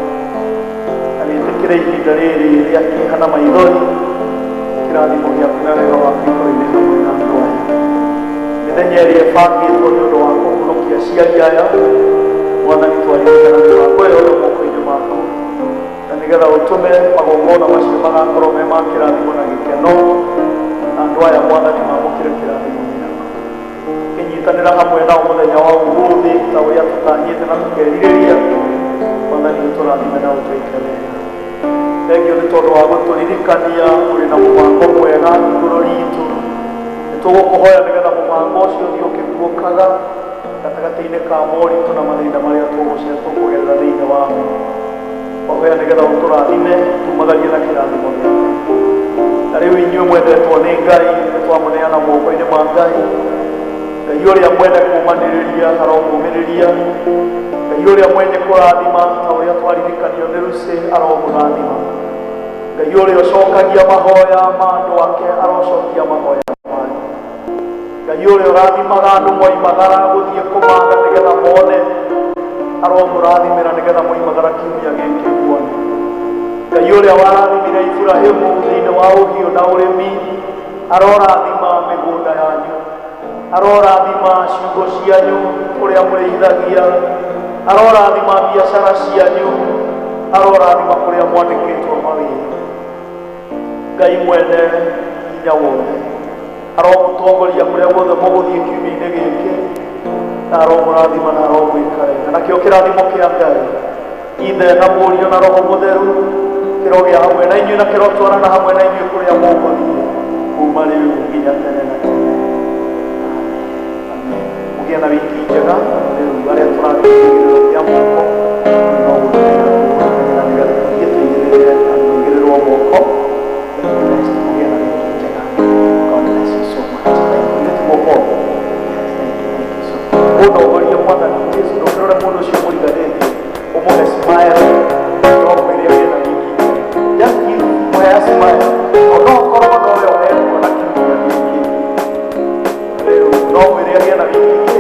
Na wĩtĩkĩre ihinda rĩrĩ rĩa kĩeha na maithori, kĩrathimo gĩaku na wega waku ikorwo-inĩ hamwe na andũ aya. Mĩthenya ĩrĩa ĩbangĩtwo nĩ ũndũ wa kũhurũkia aciari aya, Mwathani twaririkana mĩbango ĩyo yothe moko-inĩ maku, na nĩgetha ũtũme magongona macio magakorwo me ma kĩrathimo na gĩkeno, na andũ aya Mwathani mamũkĩre kĩrathimo gĩaku. Kĩnyitanĩra hamwe nao mũthenya wa ũmũthĩ ta ũrĩa tũtanyĩte na tũkerirĩria, Mwathani ũtũrathime na ũtwĩke wega. Thengiũ nĩ tondũ wa gũtũririkania ũrĩ na mũbango mwega igũrũ ritũ. Nĩ tũgũkũhoya nĩgetha mũbango ũcio ũthiĩ ũkĩguũkaga gatagatĩ-inĩ ka moritũ na mathĩna marĩa tũkũgerera thĩinĩ wamo. Twahoya nĩgetha ũtũrathime, tumagarie na kĩrathimo gĩaku. Na rĩu inyuĩ mwendetwo nĩ Ngai, nĩ twamũneana moko-inĩ ma Ngai. Ngai ũrĩa mwene kũũmanĩrĩria aromũmĩrĩria. Ngai ũrĩa mwene kũrathima ta ũrĩa twaririkanio nĩ Lucy aromũrathima. Ngai ũrĩa ũcokagia mahoya ma andũ ake arocokia mahoya manyu. Ngai ũrĩa ũrathimaga andũ moimagara gũthiĩ kũmatha nĩgetha mone aromũrathimĩra nĩgetha moimagara kiumia gĩkĩ muone. Ngai ũrĩa warathimire Iburahĩmu thĩinĩ wa ũhiũ na ũrĩmi, arorathima mĩgũnda yanyu, arorathima ciugo cianyu kũrĩa mũrĩithagia, arorathima biacara cianyu, arorathima kũrĩa mwandĩkĩtwo mawĩra. Ngai mwene hinya wothe aromũtongoria kũrĩa guothe mũgũthiĩ kiumia-inĩ gĩkĩ, na aromũrathima na aromwĩka wega. Nakĩo kĩrathimo kĩa Ngai Ithe na Mũriũ na Roho Mũtheru kĩrogĩa hamwe na inyuĩ na kĩrotwarana hamwe na inyuĩ kũrĩa mũgũthiĩ kuma rĩu nginya tene na tene. Amen. Mũgĩe na wiki njega. Rĩu arĩa tũrathiĩ kĩigĩrĩro kĩa moko no gũteng'era tũgũteng'era nĩgetha tũthiĩ tũigĩrĩre tũigĩrĩrwo moko. Thank you. Mũgĩe na wiki njega. God bless you so much. Thank you. Ithe moko. Yes, thank you, thank you so much. Ũndongorie Mwathani Jesu, ndũkĩrore mũndũ ũcio mũriganĩtie, ũmũhe smile, no mwĩre agĩe na wiki njega. Just give mũhe a smile. O no ũkorwo nowe ũrekuona kiumia gĩkĩ. Rĩu no mwĩre agĩe na wiki.